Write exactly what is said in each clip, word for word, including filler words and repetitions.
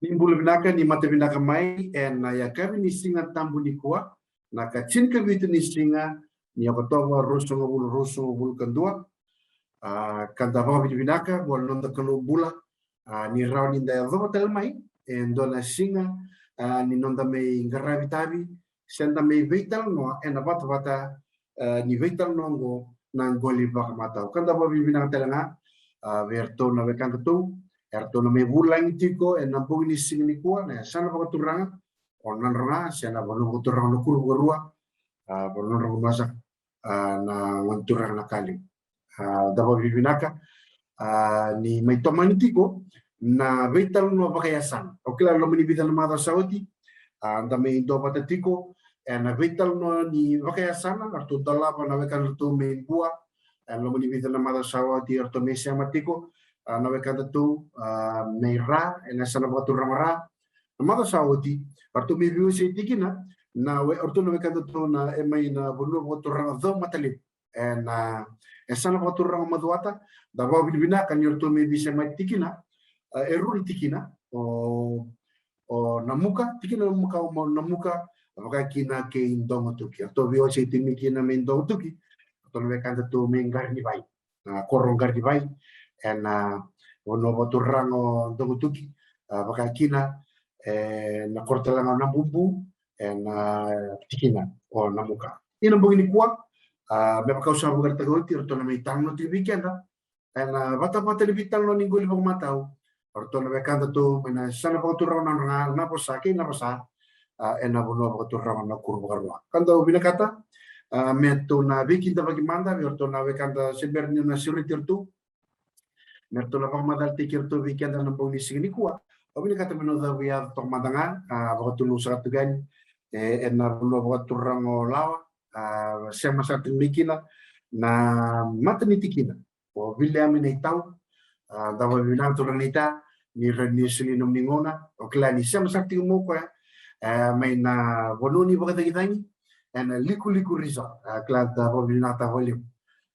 Ni bula vinaka, ni mata vinaka mai ena yakavi ni Siga Tabu nikua, na ka tinikavitu ni siga ni Okotova, ruasagavulu ruasagavulu ka dua. A, ka da vakavinavinaka vua na noda Kalou bula, a, ni rawa ni da yacova tale mai e dua na siga, a, ni noda mai qaravi tavi, se da mai veitalanoa ena vatavata, e, ni veitalanoa oqo na qoli vakamatau. Ka da vakavinavinaka tale ga, a, vei iratou na wekadatou eratou na mai vulagi tiko ena bogi ni siga nikua, na yasana vakaturaga o Nadroga se na vanua vakaturaga o Nakuruvakarua, a, vanua Nadroga Masa, a, na gone turaga na Kaliu. A, da vakavinavinaka, a, ni mai tomani tiko na veitalanoa vakayasana. Au kila loma ni vica na macawa sa oti, a, da mai duavata tiko ena veitalanoa ni vakayasana, eratou dolava na wekadatou mai Bua, e loma ni vica na macawa sa oti eratou mai sema tiko, a, na wekadatou, a, mai Ra, ena yasana vakaturaga Ra. Na macawa sa oti eratou mai veiwasei tiko kina na we-, eratou na wekadatou na, e mai na vanua vakaturaga Caumatalevu, ena, e, yasana vakaturaga Macuata. Da vakavinavinaka ni ratou mai veisemati tiko kina, e, e rua na tikina, o, o Namuka, tikina Namuka, o Mo-, Namuka, vaka kina kei Dogotuki. Ratou veiwasei tiko mai kina mai Dogotuki, ratou na wekadatou mai Qarinivai, na koro Qarinivai, ena, a, vanua vakaturaga o Dogotuki, a, vaka kina, e, na koro tale ga o Nabubu, ena, a, tikina o Namuka. Ia na bogi nikua, a, me vaka au sa vakaraitaka oti, ratou na mai talanoa tiko vei keda ena vatavata ni veitalanoa ni qoli vakamatau, o ratou na wekadatou mai na yasana vakaturaga o Nadroga, Navosa kei Navosa, a, ena vanua vakaturaga o Nakuruvakarua. Ka dau vinakata, a, me tou na veikidavaki mada vei iratou na wekada se bera ni na sureti iratou, me ratou na vakamacalataki iratou vei keda na bogi ni siga nikua. Au vinakata me na cavu yaco toka mada ga, a, vakatulou saka tu ga yani, e, ena vanua vakaturaga o Lawa, a, sema saka tiko mai kina na mata ni tikina o Viliami Naitau. A, da vakavinavinaka turaga Naita, ni rawa ni solia nomuni gauna. Au kila ni sema saka tiko mai o koya, e, mai na vanua ni vakacagicagi ena Likuliku Resort. A, kila, da vakavinavinaka vakalevu,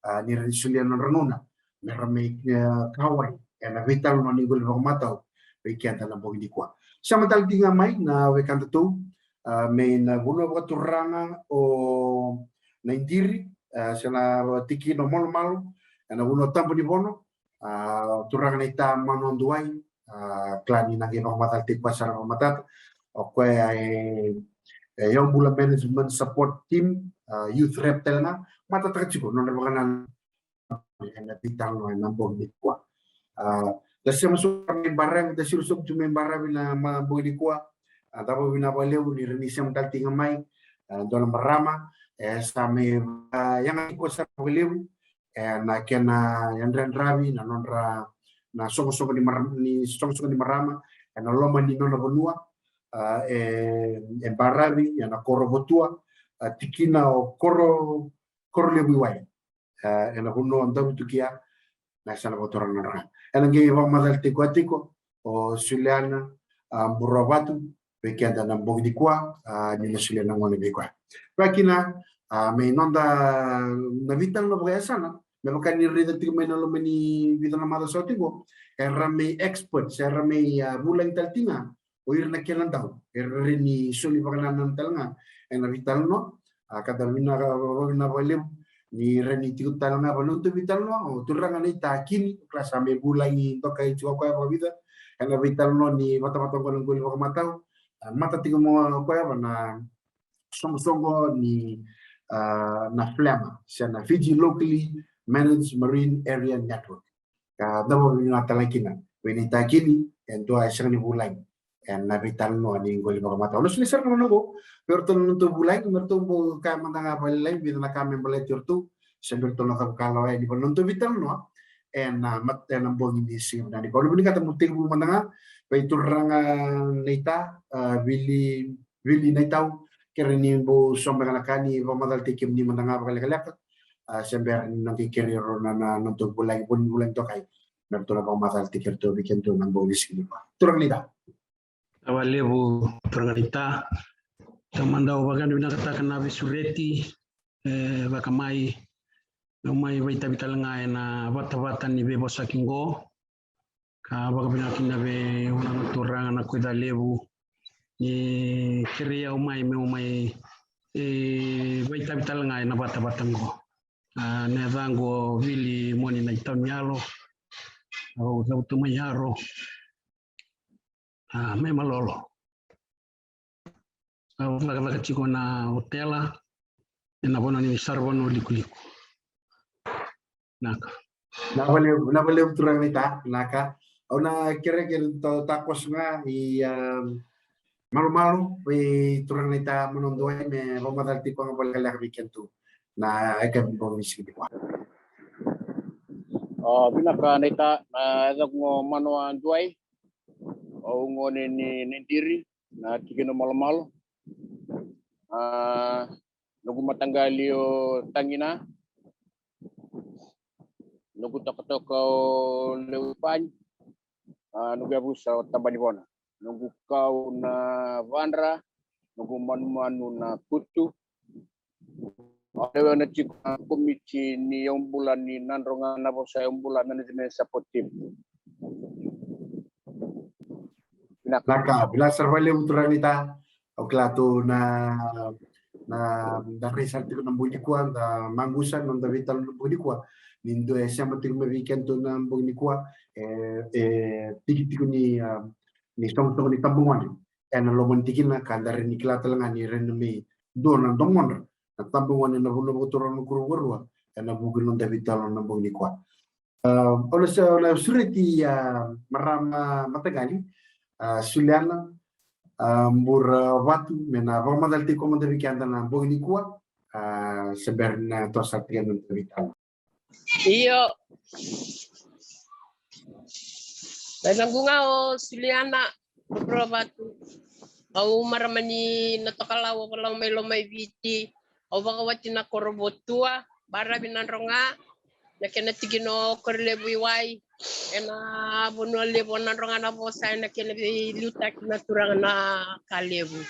a, ni rawa ni solia nodra gauna me ra mai, e, kauwai ena veitalanoa ni qoli vakamatau vei keda na bogi nikua. Sema tale tiko ga mai na wekadatou, a, mai na vanua vakaturaga o Naidiri, a, se na tikina o Malomalo, ena vanua Tabuanivono, a, turaga Naita Manuaduai, a, kila ni na qai vakamacalataki koya sara vakamatata. O koya e, e Yaubula Management Support Team, a, youth rep tale ga, matataka tiko nodra vakanananu ena veitalanoa ena bogi nikua. A, da sema sobu mai baravi, da siro sobu tu mai baravi na ma-, bogi nikua. A, da vakavinavinaka vakalevu ni rawa ni sema tale tiko ga mai, a, dua na marama, e, sa mai, a, yaga tiko sara vakalevu, e, na kena yadrayadravi na nodra, na soqosoqo ni mar-, ni soqosoqo ni marama ena loma ni nona vanua, a, e, e baravi, ena koro Votua, a, tikina o Koro, Korolevu i Wai, e, ena vanua o Davutukia, na yasana vakaturaga o Nadroga. Ena qai vakamacalataki koya tiko o Suliana, a, Buravatu vei keda na bogi nikua, a, ni na solia na gauna vei koya. Vaka kina, a, me noda na veitalanoa vakayasana, me vaka ni raica tiko mai na loma ni vica na macawa sa oti qo, era mai experts, era mai, a, vulagi tale tiko ga o ira na kena dau era rawa ni soli vakanananu tale ga ena veitalanoa. A, ka da vinaka, vinaka vakalevu ni rawa ni tiko tale ga vei nodatou veitalanoa o turaga Naita Kini, o koya sa mai vulagi dokai tiko o koya vakavica ena veitalanoa ni vatavata oqo na qoli vakamatau. A, mata tiko mai o koya va na soqosoqo ni, a, na FLMMA, se na Fiji Locally Managed Marine Area Network. Ka da vakavinavinaka tale kina vei Naita Kini, e dua e sega ni vulagi ena veitalanoa ni qoli vakamatau. Na solia sara na gauna oqo vei iratou na nodatou vulagi, me ratou bau kaya mada ga vakalailai vica na ka me baleti iratou, se bera ratou na cava ka lawa yani vei nodatou veitalanoa ena mat-, ena bogi ni siga vinaka nikua. Au vinakata meu tekivu mada ga vei turaga Naita, a, Vili, Vili Naitau, kere ni bau so beka na ka ni vakamacalataki kemuni mada ga vakalekaleka, a, se bera ni na qai kere rau na, na, na nodatou vulagi, vuni vulagi dokai, me ratou na vakamacalataki iratou vei kedatou na bogi ni siga nikua. Turaga Naita. Vinaka vakalevu turaga Naita. Taumada au vakavinavinakataka na veisureti, e, vaka mai, meu mai vakaitavi tale ga ena vatavata ni veivosaki qo. Ka A, vakavinaka kina vei ira na turaga na kuica levu ni kerei au mai meu mai, e, vakaitavi tale ga ena vatavata qo. A, na yacaqu o Vili Moni Naitauniyalo. Au cavutu mai Yaro. A, mai Malolo. Au cakacaka tiko na otela ena vanua ni saravanua Likuliku. Naka. Vinaka vakalevu, vinaka vakalevu turaga naita, naka. Au na kerekere tau takoso ga i, um, malumalu vei turaga naita Manoduai me vakamacala tiko ga vakalekaleka vei kedatou na yakavi bogi ni siga nikua. A, vinaka naita, na yacaqu o Manoduai. Au gone ni Naidiri, na tikina Malomalo. A, noqu mataqali o Tagina, noqu tokatoka o Leupani, a, noqu yavusa o Tabanivona, noqu kau na Vadra, noqu manumanu na Kutu. Au lewena tiko na komiti ni yaubula ni Nadroga na Vosa Yaubula Management Support Team. Vinaka. Vinaka, vinaka sara vakalevu turaga naita. Au kila tu na, na, da rai sara tiko na bogi nikua, da maqusa na noda veitalanoa na bogi nikua. Ni dua e sema tiko mai vei kedatou na bogi nikua, e, e tiki tiko ni, a, ni soqosoqo ni tabagone ena loma ni tikina, ka da rai ni kila tale ga ni rai na mai dua na domodra na tabagone ena vanua vakaturaga na Nakuruvou Vakarua ena vuku ni noda veitalanoa na bogi nikua. A, au na sa, au na sureti, a, marama mataqali, a, Suliana, a, Buravatu, me na vakamacala tiko mada vei keda na bogi nikua, a, se bera ni na toso tiko na noda veitalanoa. Io. Na yacaqu ga o Suliana Buravatu. Au marama ni Natokalau, Ovalau mai Lomaiviti. Au vakawati na koro Votua, baravi Nadroga, na kena tikina o Korolevu i Wai, ena vanua levu o Nadroga na Vosa, ena kena veiliutaki na turaga na Kalevu.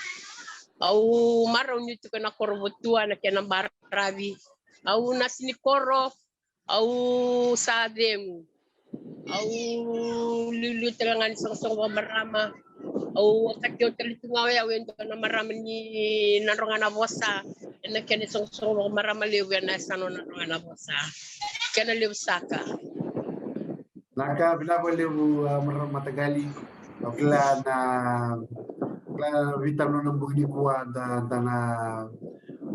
Au marau niu tiko ena koro Votua, na kena baravi. Au nasi ni koro, au sa cegu. Au liuliu tale ga ni soqosoqo vakamarama. Au okati au tale tu ga o yau e dua na marama ni Nadroga na Vosa ena kena isoqosoqo vakamarama levu ena yasana o Nadroga na Vosa. Kena levu saka. Naka, vinaka vakalevu, a, marama mataqali. Au kila na, kila na veitalanoa na bogi nikua, da, da na,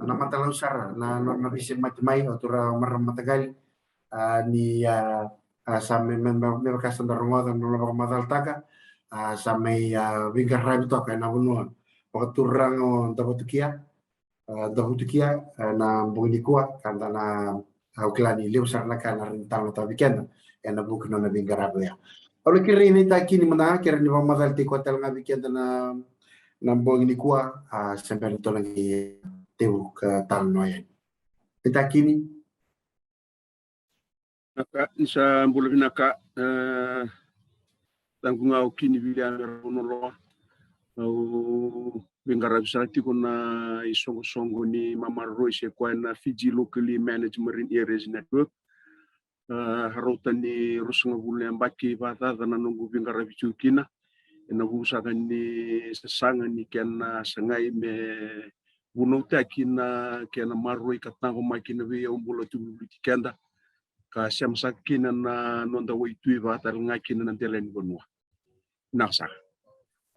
na matalau sara na, na, na veisemati mai, o turaga marama mataqali. A, ni, a, a, sa me, me, me, me vaka sa da rogoca na nona vakamacalataka, a, sa mai, a, veiqaravi toka ena vanua vakaturaga o Davatukia, a, Davatukia, a, na bogi nikua, ka da na, a, au kila ni levu sara na ka na rawa ni talanoataka vei keda ena vuku ni nona veiqaravi oya. Au na kerei na itakini mada ga, kerea ni vakamacala tiko tale ga vei keda na, na bogi nikua, a, se bera ni tou na qai tevu ka talanoa yani. Itakini. Vinaka, ni sa bula vinaka, e, yacaqu ga o Kini Viliame Ravonoloa. Au veiqaravi sara tiko na isoqosoqo ni mamaroroi se koya na Fiji Locally Managed Marine Areas Network. E, rauta ni ruasagavulu na yabaki vakacaca na noqu veiqaravi tiko kina. Ena vuku saka ni sasaga ni kena sagai me vunautaki na kena maroroi ka taqomaki na veiyaubula tu volivoliti keda, ka sema saka kina na noda waitui vakatalega kina na dela ni vanua. Vinaka saka.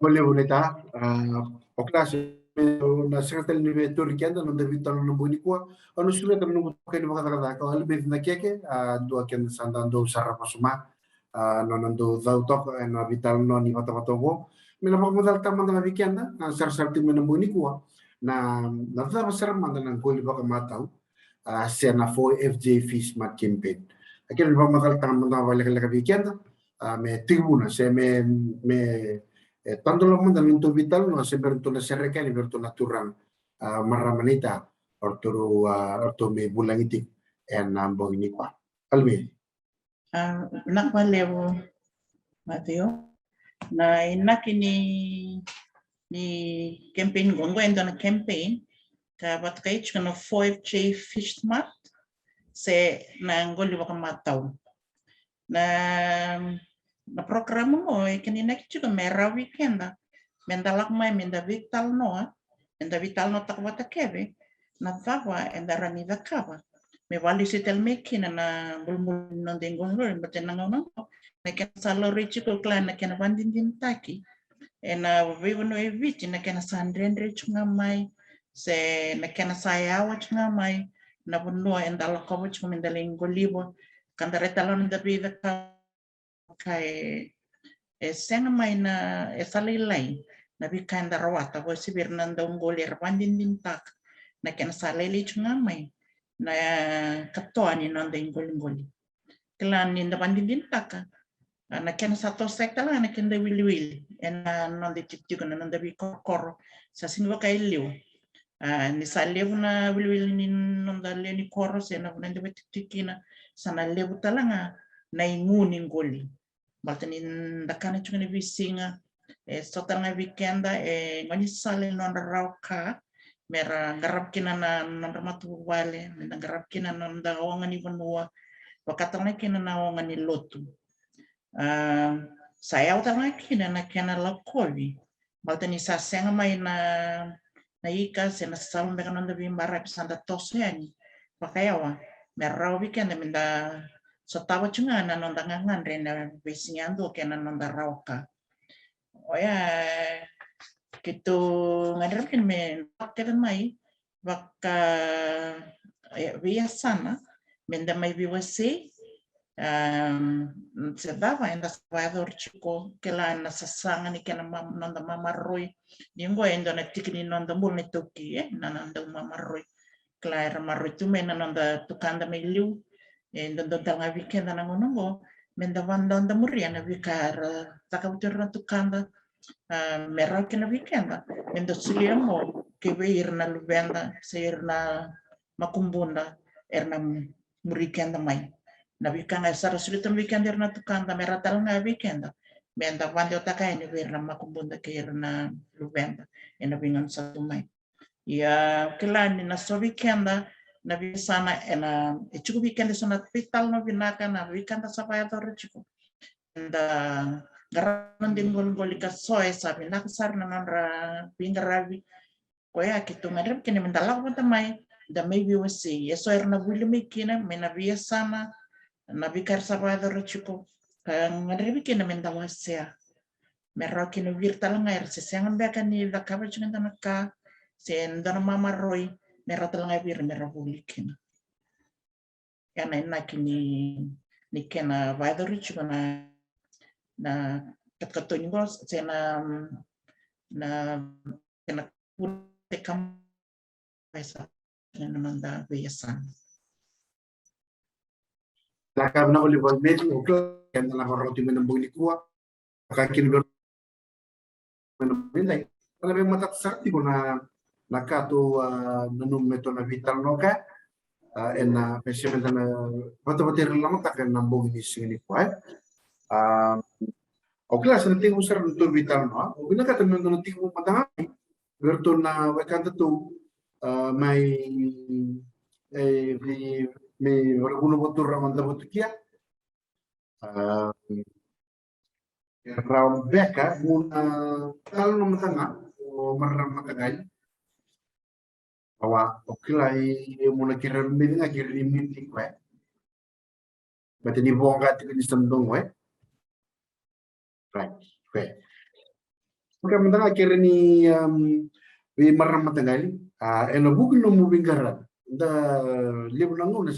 Vakalevu naita, a, o kila se na sega tale ni veitori keda na noda veitalanoa na bogi nikua. Au na sureta na noqu toka ni vakacakacaka o Alimeci Nakeke, a, dua keda sa da dau sarava suma, a, nona dau cau toka ena veitalanoa ni vatavata oqo. Me na vakamacalataka mada ga vei keda, a, sarasara tiko mai na bogi nikua, na, na cava sara mada na qoli vakamatau, a, se na four F J Fish Smart Campaign. A, kena vakamacalataka mada ga vakalekaleka vei keda, a, me tekivuna se me, me, e, tadola mada na nodatou veitalanoa se bera ni tou na sereka yani vei iratou na turaga, a, marama naita, o ratou, a, o ratou me vulagi tiko ena bogi nikua. Alimeci. A, vinaka vakalevu, Matthew. Na inaki ni, ni campaign qo, qo e dua na campaign ka vakatokai tiko na four F J Fish Smart, se na qoli vakamatau. Na, na program qo e kena inaki tiko me rawa vei keda me da lako mai me da veitalanoa, me da veitalanoataka vata kece na cava eda rawa ni cakava me vakalesui tale mai kina na bulubulu ni noda iqoliqoli. Baleta na gauna qo na kena sa laurai tiko, kila, na kena vakadinadinataki ena veivanua e Viti, na kena sa dredre tiko ga mai, se na kena sa yawa tiko ga mai na vanua eda lakova tiko me da lai qoliva, ka da rai tale ga ni da veicakava ka e, e sega mai na, e sa lailai na veika eda rawata, vakauasivi ira na dauqoli era vakadinadinataka na kena sa lailai tiko ga mai na katoa ni noda iqoliqoli. Kila ni da vakadinadinataka, a, na kena sa tosai tale ga na keda iwiliwili ena noda itikotiko, na noda veikorokoro, sa sega ni vaka e liu. A, ni sa levu na iwiliwili ni noda lewe ni koro se na vanua eda veitikotiko kina, sa na levu tale ga na igu ni qoli. Baleta ni da kana tiko ena veisiga, e so tale ga vei keda e gaunisala ni nodra rawa ka me ra qarava kina na nodra matavuvale, me da qarava kina na noda oga ni vanua, vaka tale ga kina na oga ni lotu. A, sa yawa tale ga kina na kena lakovi, baleta ni sa sega mai na, na ika se na sasalu beka na noda veibaravi, sa da toso yani vakayawa me rawa vei keda me da sotava tiko ga na noda gagadre ena veisiga yadua kei na noda rawa ka. Oya, keitou gadreva kina me lako kece mai vaka, e, veiyasana me da mai veiwasei, am, se cava eda sa vakayacora tiko, kila, na sasaga ni kena ma-, noda mamaroroi. Ni qo e dua na tiki ni noda bula na iTaukei, e, na, na noda mamaroroi. Kila, era maroroi tu mai na noda tukada mai liu. E dodonu tale ga vei keda na gauna qo me da vakadodomuria na veika era cakava tu ira na tukada, a, me rawa kina vei keda me da solia qo ki vei ira na luveda se ira na makubuda era na muri keda mai. Na veika ga era sa solia tu mai vei keda ira na tukada, me rawa tale ga vei keda me da vakadewataka yani vei ira na makubuda kei ira na luveda ena veigauna sa tu mai. Ia, kila ni na so vei keda na veiyasana ena, e tiko vei keda eso na veitalanoa vinaka, na veika eda sa vakayacora tiko. Eda qarava na noda iqoliqoli ka so e sa vinaka sara na nodra veiqaravi. Koya keitou gadreva kina me da lako vata mai, da mai veiwasei. Eso era na vuli mai kina mai na veiyasana, na veika era sa vakayacora tiko, ka gadrevi kina me da wasea, me rawa kina vei ira tale ga era se sega beka ni cakava tiko e dua na ka se dua na mamaroroi, me rawa tale ga vei ira me ra vuli kina. Ia na inaki ni, ni kena vakayacori tiko na, na katokatoni qo se na, na kena kura e kama e sa na noda veiyasana. Na ka vinaka vakalevu Meli, o kila keda na vakarorogo tiko mai na bogi nikua. Ka kina vei na bogi edai. Ka na veimatata sara tiko na, na ka tou, a, nanuma me tou na veitalanoa kaya. A, ena, me se me da na vatavata ira lamataka ena bogi ni siga nikua, e. A, o kila sa na tekivu sara na tou veitalanoa, au vinakata me dua na tekivu mada ga vei iratou na wekadatou, a, mai, e, vei, mai Vunauturaga, Davatukia. A, e rawa beka mo na talanoa mada ga o marama mataqali. Awa, o kila, e, mo na kerea me liga, kerea ni mute koya. Baleta ni voqa tiko ni sa donu, e. Right, okay. Okay, mada ga, kerea ni, um, vei marama mataqali, a, ena vuku ni nomu veiqaravi. Da levu na gauna,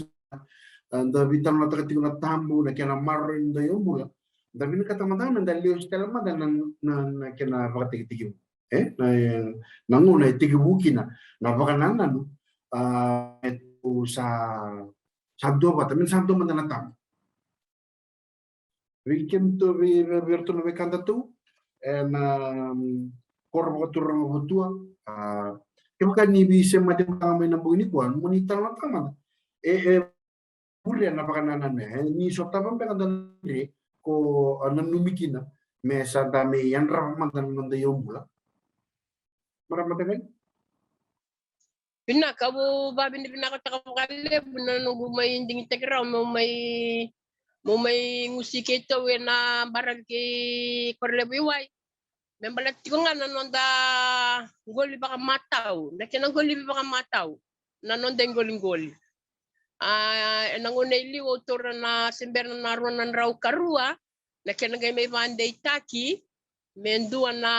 a, da veitalanoataka tiko na tabu, na kena maroroi ni dau yaubula. Da vinakata mada ga me da lesu tale mada na, na, na kena vakatekitekivu. E, na, na gauna e tekivu kina na vakanananu, a, e tu sa, sa dua vata, me sa dua mada na tabu. Vei kemudou, vei, vei, vei iratou na wekadatou ena, mm, koro vakaturaga o Vatua, a, kevaka ni veisemati mada ga mai na bogi nikua, mo ni talanoataka mada. E, e, muria na vakanananu, e, ni sotava beka da na dre ko, a, nanumi kina me sa da mai yadrava mada na noda yaubula. Marama mataqali. Vinaka, au vakavinavinakataka vakalevu na noqu mai digitaki rawa meu mai Mo mai gusi keitou ena baravi kei Korolevu i wai. Me baleta tiko ga na noda qoli vakamatau, na kena qolivi vakamatau, na noda iqoliqoli. A, ena gauna i liu au taura na sebera na rua na drau ka rua, na kena qai mai vakadeitaki me dua na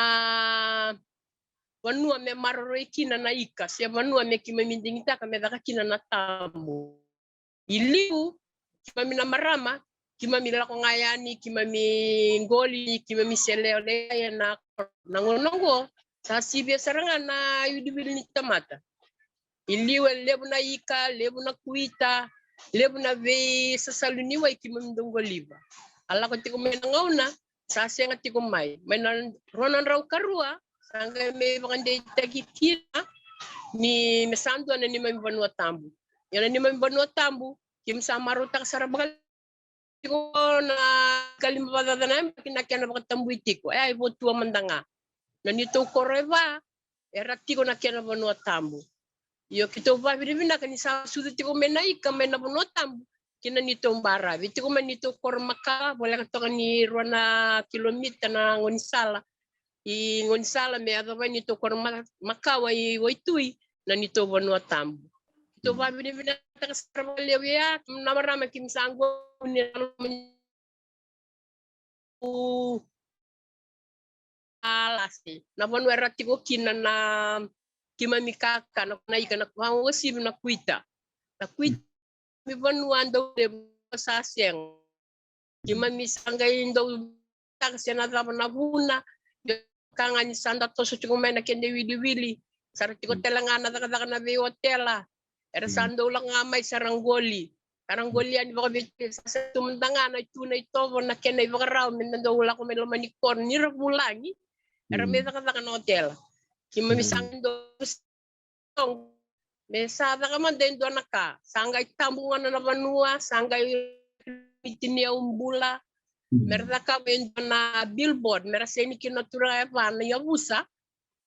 vanua me maroroi kina na ika, se vanua me keimami digitaka me caka kina na tabu. I liu, keimami na marama, keimami lako ga yani, keimami qoli, keimami seleolea ena, na gauna oqo sa sivia sara ga na iwiliwili ni tamata. I liu e levu na ika, levu na kuita, levu na veisasalu ni wai keimami dau qoliva. A lako tiko mai na gauna, sa sega tiko mai. Mai na rua na drau ka rua, sa qai mai vakadeitaki kina ni me sa dua na neimami vanua tabu. Ia na neimami vanua tabu, keimami sa marautaka sara vakalevu tiko na kalima vakacaca na yabaki na kena vakatabui tiko. E a i Votua mada ga. Na neitou koro e va, era tiko na kena vanua tabu. Io, keitou vavinavinaka ni sa sucu tiko mai na ika mai na vanua tabu ki na neitou baravi. Tiko mai neitou koro makawa, voleka toka ni rua na kilomita na gaunisala. I gaunisala me yacova neitou koro ma-, makawa i Waitui, na neitou vanua tabu. Keitou vavinavinakataka sara vakalevu ia, na marama keimami sa qo ni na loma ni u a lasi. Na vanua era tiko kina na keimami kaka, na, na ika, na vagosivi na kuita. Na kuita, mi vanua dau levu sa sega. Keimami sa qai dau taka se na cava na vuna, ka ga ni sa da toso tiko mai na kena iwiliwili. Sa ra tiko tale ga na cakacaka na veiotela. Era sa dau lako ga mai sa ra qoli. Sa ra qoli yani vakaveitui, sa sega tu mada ga na itu na itovo na kena ivakarau me da dau lako mai loma ni koro ni ra vulagi. Era mai cakacaka na otela. Keimami sa dau me sa caka mada e dua na ka, sa qai tabu ga na vanua, sa qai miti ni au bula. Me ra cakava e dua na billboard, me ra seni kina na turaga e va na yavusa.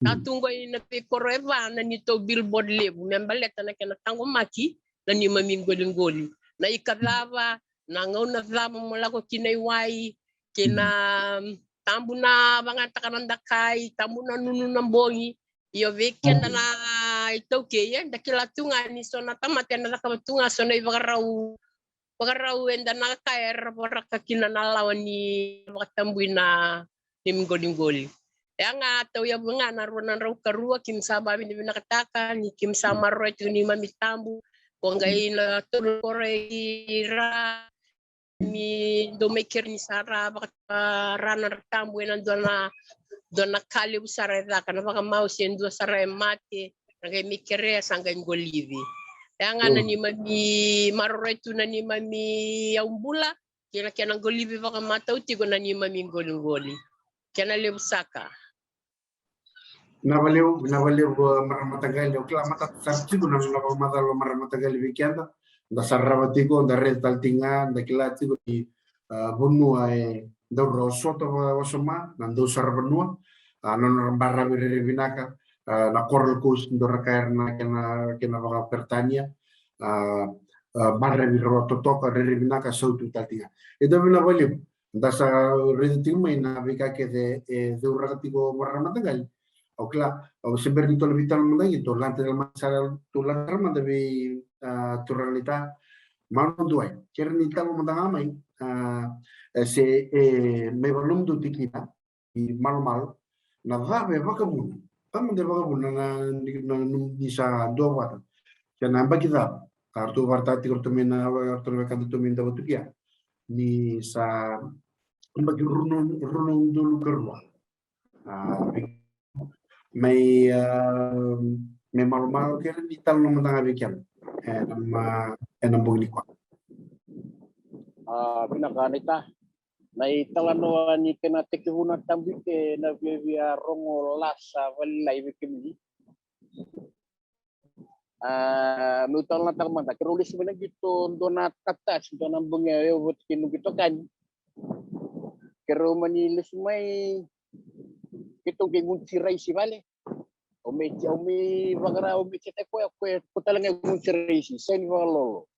Sa tu qo ina veikoro e va na neitou billboard levu me baleta na kena taqomaki na neimami qoliqoli. Na ika cava, na gauna cava mo lako kina i wai, kei na tabu na vagataka na dakai, tabu na nunu na bogi. Io, vei keda na iTaukei, e, da kila tu ga ni so na tamata ena cakava tu ga so na ivakarau, vakarau eda na kaya era voraka kina na lawa ni vakatabui na neimami qoliqoli. E a ga tauyavu ga na rua na drau ka rua, keimami sa vavinavinakataka ni keimami sa maroroya tiko neimami tabu. Ko qai na tolu koro i ra, mi dau mai kere ni sa ra vakatara na dra tabu ena dua na, dua na ka levu sara e caka, na vakamau se dua sara e mate, ra qai mai kerea sa qai qolivi. E a ga na neimami maroroya tu na neimami yaubula kei na kena qolivi vakamatau tiko na neimami qoliqoli. Kena levu saka. Na valeu, na valeu, a, marama mataqali, au kila matata sara tiko na, na vakamacala o marama mataqali vei keda. Da sarava tiko, da raica tale tiko ga, da kila tiko ni, a, vanua e dau ra sota va-, wasoma, na dau sara vanua, a, na nodra baravi rairai vinaka, a, na Coral Coast, dau ra kaya na kena, kena vakaperitania, a, a, baravi ra totoka, rairai vinaka, sautu tale tiko ga. E dau vinaka vakalevu. Da sa raica tiko mai na veika kece e ceuraka tiko marama mataqali. Au kila, au se bera ni tou lai veitalanoa mada qi, tou lade tale mada sara, tou lade sara mada vei, a, turaga naita. Manu Duai, kere ni talanoa mada ga mai, a, e se, e, mai vakanomudou tiko kina, i Malomalo, na cava e vakavuna. Cava mada e vakavuna na, na, na, ni sa duavata. Se na yabaki cava. Ka ratou vakaraitaka tiko ratou mai na, ratou na wekada ratou mai Davatukia. Ni sa yabaki rua na, rua na udolu ka rua. A, mai, a, mai Malomalo kere ni talanoa mada ga vei keda. E, na, ena bogi nikua. A, vinaka naita. Na italanoa ni kena tekivuna tabu i ke na viavia rogo lasa valelai vei kemuni. A, meu talanoataka mada, keirau lesu mai na qito dua na tata se dua na bogi au vata kei noqu itokani. Keirau mani lesu mai, keitou qai gunu tiraisi vale. Au mai, au mai vakarau, au mai ceketa koya, koya, ko tale ga e gunu tiraisi, sega ni vakalolo.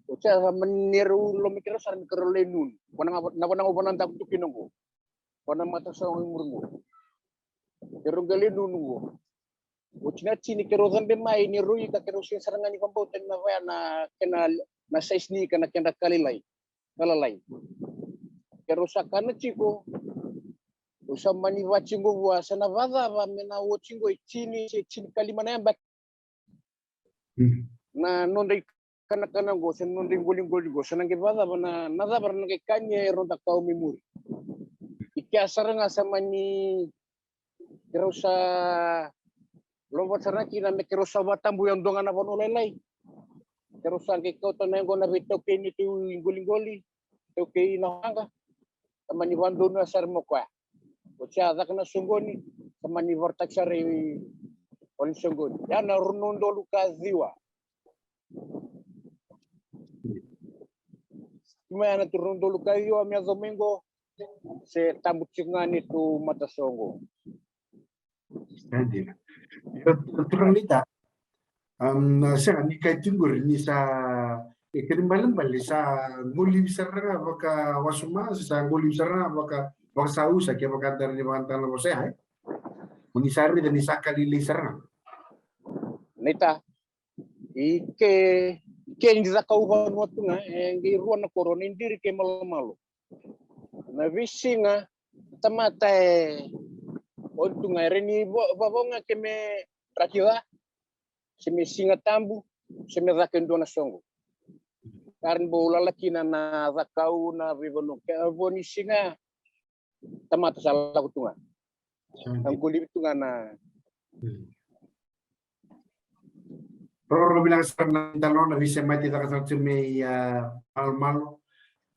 O Sa mani rau loma keirau sara me keirau lai nunu. Ko na ga na vanua au vanadaku tu kina qo. Ko na matasogo i muri qo. Keirau qai lai nunu qo. Oti na tini keirau cabe mai ni rui ka keirau sega sara ga ni vabauta ni na vaya na kena na size ni ika na kedra ka lalai. Ka lalai. Keirau sa kana tiko. Au sa mani vati qo vua sa na vacava me na oti qo e tini se tini ka lima na yabaki. Na noda ikanakana qo se na noda iqoliqoli qo sa na qai vacava na na cava ra na qai kania e roda kau mai muri. I kea sara ga sa mani keirau sa lova sara ga kina me keirau sa vatabu e dua ga na vanua lailai. Keirau sa qai kauta na yago na veitaukei ni tu iqoliqoli, taukei na waqa. Sa mani vadonu sara mo koya. Oti a caka na soqoni, sa mani varataki sara i o ni soqoni. Ia na rua na udolu ka ciwa. Ima ya na tu rua na udolu ka ciwa me yaco mai qo. Se tabu tiko ga ni tu matasoqo. Sa dina. Io, turaga ni ta. Am, sega ni kai tiko qori ni sa e kena ibalebale sa qolivi sara ga vakawasoma, sa qolivi sara ga vaka vakasausa ke vakadara ni vakadara na vosa ya. Mo ni sa raica ni sa kalilei sara ga. Ni ta i ke ke ni cakau vanua tu ga e qai rua na koro ni diri ke malomalo. Na veisiga tamata e o tu ga e re ni vavau ga ke me draki ca se me siga tabu se me caka e dua na soqo. Kara ni bau lala kina na cakau na veivanua ke a vo ni siga tamata sa lako tu ga. Na qolivi tu ga na Roro vinaka sara na dalo na veisemati caka sara tu me i a malomalo.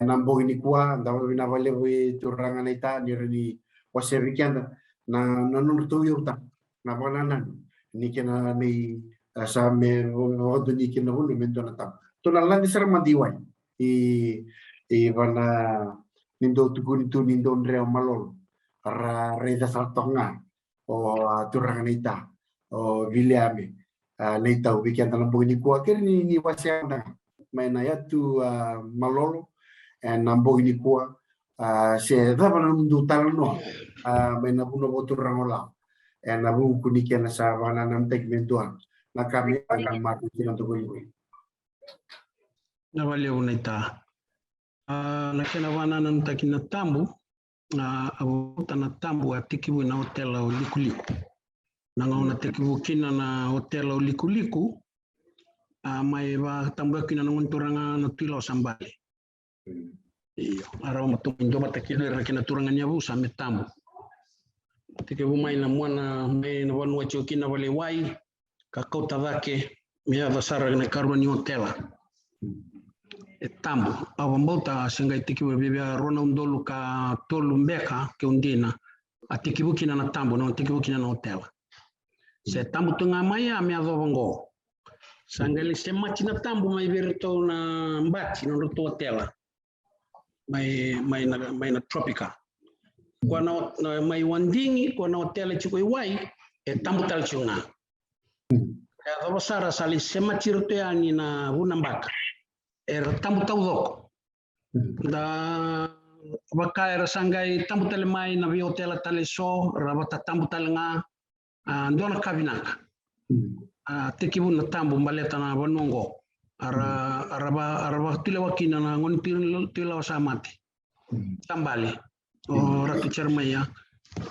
Na bogi ni kua da vavina valevu e turaga na ita ni ra ni wasea vei keda na na nodra tou iau ta na vakanananu ni kena mei sa me vakaduni kina na vunu me dua na tabu. Tou na laci sara mada i wai i i vana ni dou tukuni tu ni dou dre o malolo ra raica sara toka ga o a turaga na ita o Viliame a na itau vei keda na bogi ni kua kere ni ni wasea mada ga mai na yatu a malolo e na bogi ni kua a se cava na nomudou talanoa a mai na vuna vo turaga o lawa e na vuku ni kena sa vakanananutaki me dua na ka me na matu kina tokoivoi. Na valevu na ita a na kena vakanananutaki na tabu a a vuta na tabu a tekivu na otela o likuliku. Na gauna tekivu kina na otela o likuliku a mai vakatabua kina na gone turaga na Tuilawa sa bale. Io a rawa matou mai dua vata kina era na kena turaga ni yavusa me tabu. Tekivu mai na muana mai na vanua tiko kina valewai ka kauta cake me yaco sara na karua ni otela. E tabu au vabauta se qai tekivu e vevea rua na udolu ka tolu beka ke u dina a tekivu kina na tabu na tekivu kina na otela. Se tabu tu ga mai a me yacova qo sa qai lai semati na tabu mai vei iratou na bati na nodratou otela mai mai na mai na Tropica. Koya na mai Wadigi koya na otela tiko i wai e tabu tale tiko ga. E yacova sara sa lai semati iratou yani na vunabaka era tabu taucoko. Da vaka era sa qai tabu tale mai na veiotela tale so ra vata tabu tale ga. A dua na ka vinaka a tekivu na tabu baleta na vanua oqo a ra a ra va a ra vakatulewa kina na gone Tuilawa sa mate. Sa bale o Ratu Jeremaia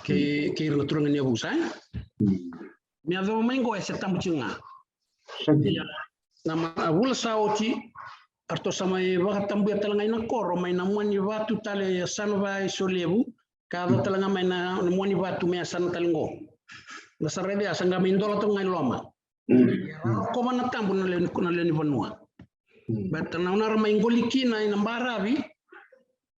kei kei ira na turaga ni yavusa e me yacova mai oqo e se tabu tiko ga. Ia na ma a vula sa oti a ratou sa mai vakatabuya tale ga i na koro mai na mua ni vatu tale e Sanovae Solevu ka yaco tale ga mai na mua ni vatu me yasana tale qo. Na sa raica ya sa ga mai dola toka ga i loma. Ia ra rokova na tabu na lewe ni na lewe ni vanua. Baleta na gauna ra mai qoli kina i na baravi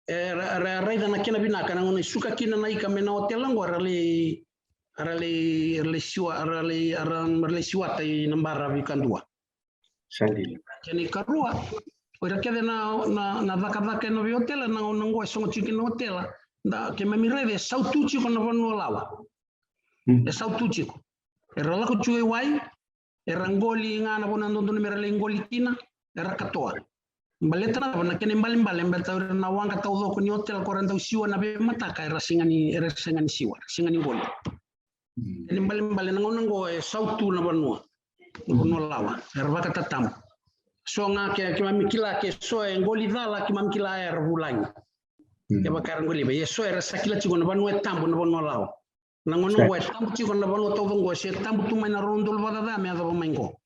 era raica na kena vinaka na gauna e suka kina na ika mai na otela oqo era lai era lai era lai siwa era lai era lai siwata i na baravi kadua. Sa dina. Kena ikarua o ira kece na na na cakacaka ena veiotela na gauna oqo e sogo tiko kina na otela. Da keimami raica e sautu tiko na vanua lawa. E sautu tiko era lako tiko i wai era qoli ga na vanua dodonu mera lai qoli kina era katoa. Baleta na cava? Na kena ibalebale baleta o ira na waqa taucoko ni otela ko ra dau siwa na veimataka era sega ni, era sega ni siwa, era sega ni qoli. Mm. Kena ibalebale na gauna qo e sautu na vanua. Na vanua lawa era vakatatabu. So ga ke, keimami kila ke so e qoli cala keimami kila era vulagi. Mm. Kevaka era qoli vei, e so era sa kila tiko na vanua e tabu na vanua lawa. Na gauna qo e tabu tiko na vanua taucoko qo, se tabu tu mai na rua na udolu vakacaca me yacova mai qo.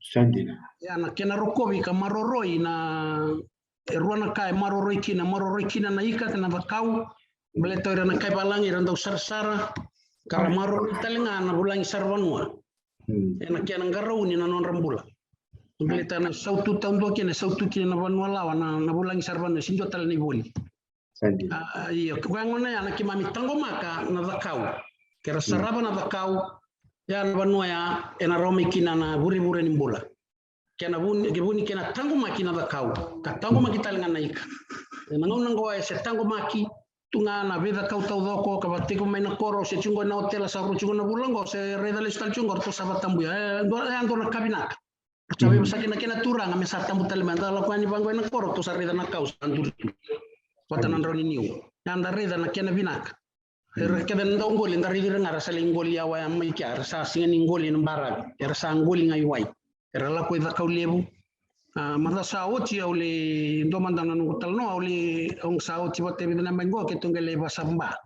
Sa dina. Ia na kena rokovi ka maroroi na, e rua na ka e maroroi kina, maroroi kina na ika kei na cakau. Baleta o ira na kai valagi era dau sarasara ka ra maroroi tale ga na vulagi sara vanua. Mm. Ena kena qarauni na nodra bula. Baleta na sautu taudua kina, sautu kina na vanua lawa na, na vulagi sara vanua, se dua tale na ivoli. Sa dina. A, io, ko koya gona ya na keimami taqomaka na cakau. Ke ra sarava na cakau, ya na vanua ya ena rawa mai kina na vurevure ni bula. Kena vu ni, ke vu ni kena taqomaki na cakau ka taqomaki tale ga na ika. Ena gauna qo e se taqomaki tu ga na veicakau taucoko ka vakatekivu mai na koro, se tiko qo na otela sa rua tiko na vula qo, se raica lesu tale tiko qo, ratou sa vakatabuya. E dua, e dua na ka vinaka. Sa veivosaki na kena turaga me sa tabu tale mai, da lako yani vaqo ena koro, ratou sa raica na kau sa duri tu vata na drau ni niu. Ia da raica na kena vinaka. Era kece na dau qoli, da raici ira ga ra sa lai qoli a wai mai kea, era sa sega ni qoli na baravi, era sa qoli ga i wai. Era lako i Cakaulevu. A, macawa sa oti au lai, dua mada na noqu talanoa, au lai, au sa oti vata e vica na mai qo, keitou qai lai vasaba.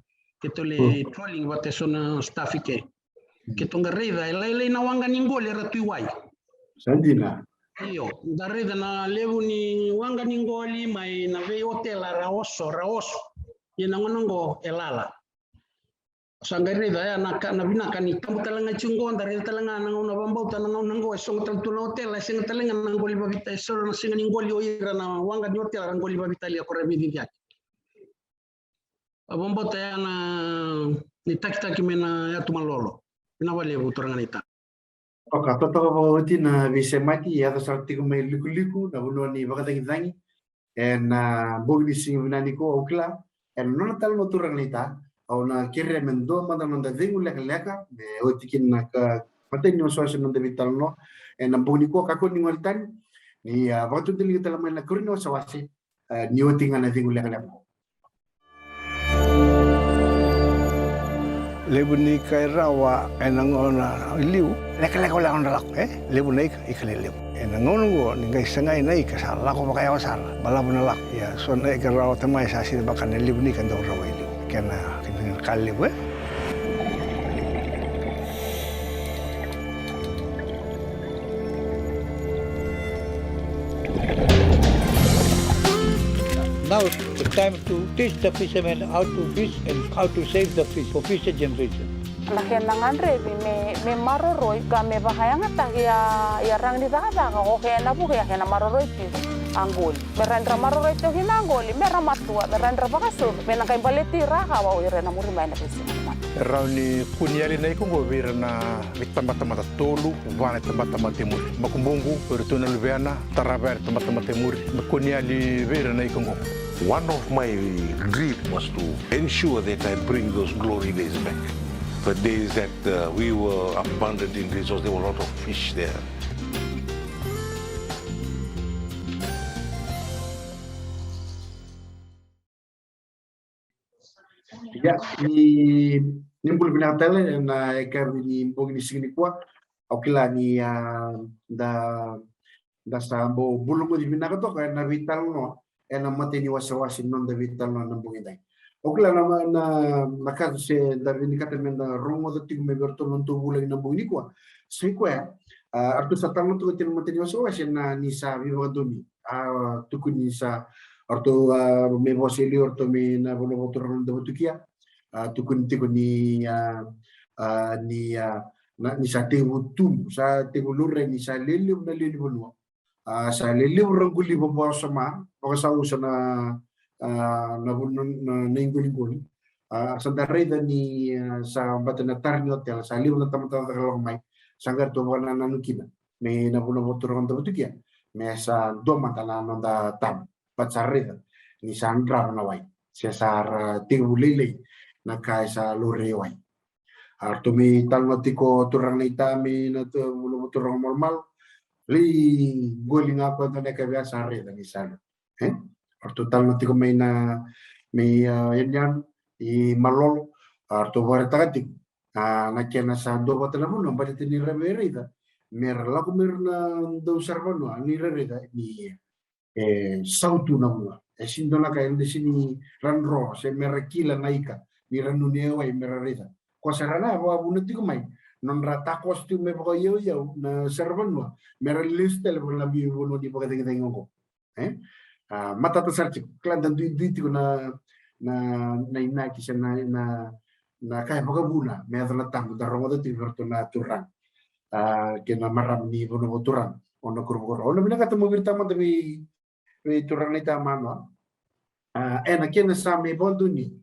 Keitou lai trolling vata e so na staff i ke. Keitou qai raica e lailai na waqa ni qoli era tu i wai. Sa dina. Io, da raica na levu ni waqa ni qoli mai na veiotela ra oso, ra oso. Ia na gauna qo e lala. Sa qai raica ya na ka, na vinaka ni tabu tale ga tiko qo, da raica tale ga na gauna vakabauta na gauna qo e sogo tale tu na otela, e sega tale ga na qoli vavita, e so na sega ni qoli o ira na waqa ni otela ra qoli vavitalia ko ra veiciciyaki. Au vakabauta ya na, ni takitaki mai na yatu malolo. Vinaka vakalevu turaga naita. Oka, totoka vakaoti na veisemati, e yaco sara tiko mai Likoliku na vanua ni vakacagicagi. Ena bogi ni siga vinaka nikua, au kila ena nona talanoa turaga naita, au na kerea me dua mada na noda cegu lekaleka me oti kina na ka, matai ni wasewase na noda veitalanoa. Ena bogi nikua, kakua ni gole tani, ni a vakatudaliga tale mai na karua ni wasewase. E, ni oti ga na cegu lekaleka. Levu ni ka e rawa ena gauna i liu. Lekaleka wale na lako, e? Levu na ika, ika lelevu. Ena gauna oqo ni qai sagai na ika sa lako vakayawa sara, balavu na lako. Ia so na ika rawata mai sa sega ni vaka na levu ni ika dau rawa i liu. Kena, kena ka levu, e? Now it's the time to teach the fishermen how to fish and how to save the fish for future generation. Na kena gadrevi me, me maroroi ka me vakayagataki a, a raga ni cakacaka, o kena vuku ya kena maroroi tiko a qoli. Me rawa ni ra maroroi tiko kina a qoli, me ra matua, me rawa ni ra vakasucu, me na qai baleti ira ka vau ira na muri mai na veisiga ni mata. Rawa ni kua ni yali na ika oqo vei ira na veitabatamata tolu, va na tabatamata e muri. Makubuqu, o iratou na luvena, tarava era tabatamata e muri. Me kua ni yali vei ira na ika oqo. One of my dream was to ensure that I bring those glory days back. The days that, uh, we were abundant in resource, there were a lot of fish there. Ia, ni, ni bula vinaka tale ena yakavi ni bogi ni siga nikua. Au kila ni, a, da, da sa bau bula moci vinaka toka ena veitalanoa ena matai ni wasewase ni noda veitalanoa ena bogi edai. Au kila na, na, na ka se da vinakata me da rogoca tiko mai vei iratou na nodatou vulagi ena bogi nikua. Sa i koya, a, eratou sa talanoa tiko ena matai ni wasewase na ni sa veivakadonui. A, tukuni sa, eratou, a, me vosa e liu, eratou mai na vanua vakaturaga na Noda Vatukia. A, tukuni tiko ni, a, a, ni, a, na, ni sa tekivu tubu, sa tekivu laurai ni sa lelevu na lewe ni vanua. A, sa lelevu ra qoli vavasama, vakasausa na, a, na, na, na, na iqoliqoli. A, sa da raica ni, a, sa bata na tara ni otela, sa levu na tamata caka lako mai, sa qai ratou vakanananu kina. Me na vanua vakaturaga na Noda Vatukia, me sa dua mada na noda tabu. But sa raica ni sa drava na wai, se sa ra tekivu lailai na ka e sa laurai e wai. A, ratou mai talanoa tiko turaga naita mai na tu, vanua vakaturaga malumalumu. Lai qoli ga ko dua na yakavi sa raica ni sa E? O ratou talanoa tiko mai na, mai, a, yanuyanu i Malolo, a, ratou vakaraitaka tiko. A, na kena sa dua vata na vanua, baleta ni ra veiraica, me ra lako mai ira na dau saravanua, ni ra raica, ni e sautu na vanua. E sini dua na ka, e sini ra dro, se me ra kila na ika, ni ra nunea wai, me ra raica. Ko sara ga, vakavuna tiko mai, nodra takoso tiko me vakaiyauyau, na saravanua, me ra lesu tale vaka na veivanua ni vakacegicegi oqo. E? A, matata sara tiko, kila da duidui tiko na, na, na inaki se na, na, na ka e vakavuna, me yaco na tabu, da rogoca tiko vei ratou na turaga. A, kei na marama ni vanua vakaturaga, o na kuru vakaro. O na vinakata mo viri tamata vei, vei turaga na itamanoa. A, ena kena sa me vakadonui,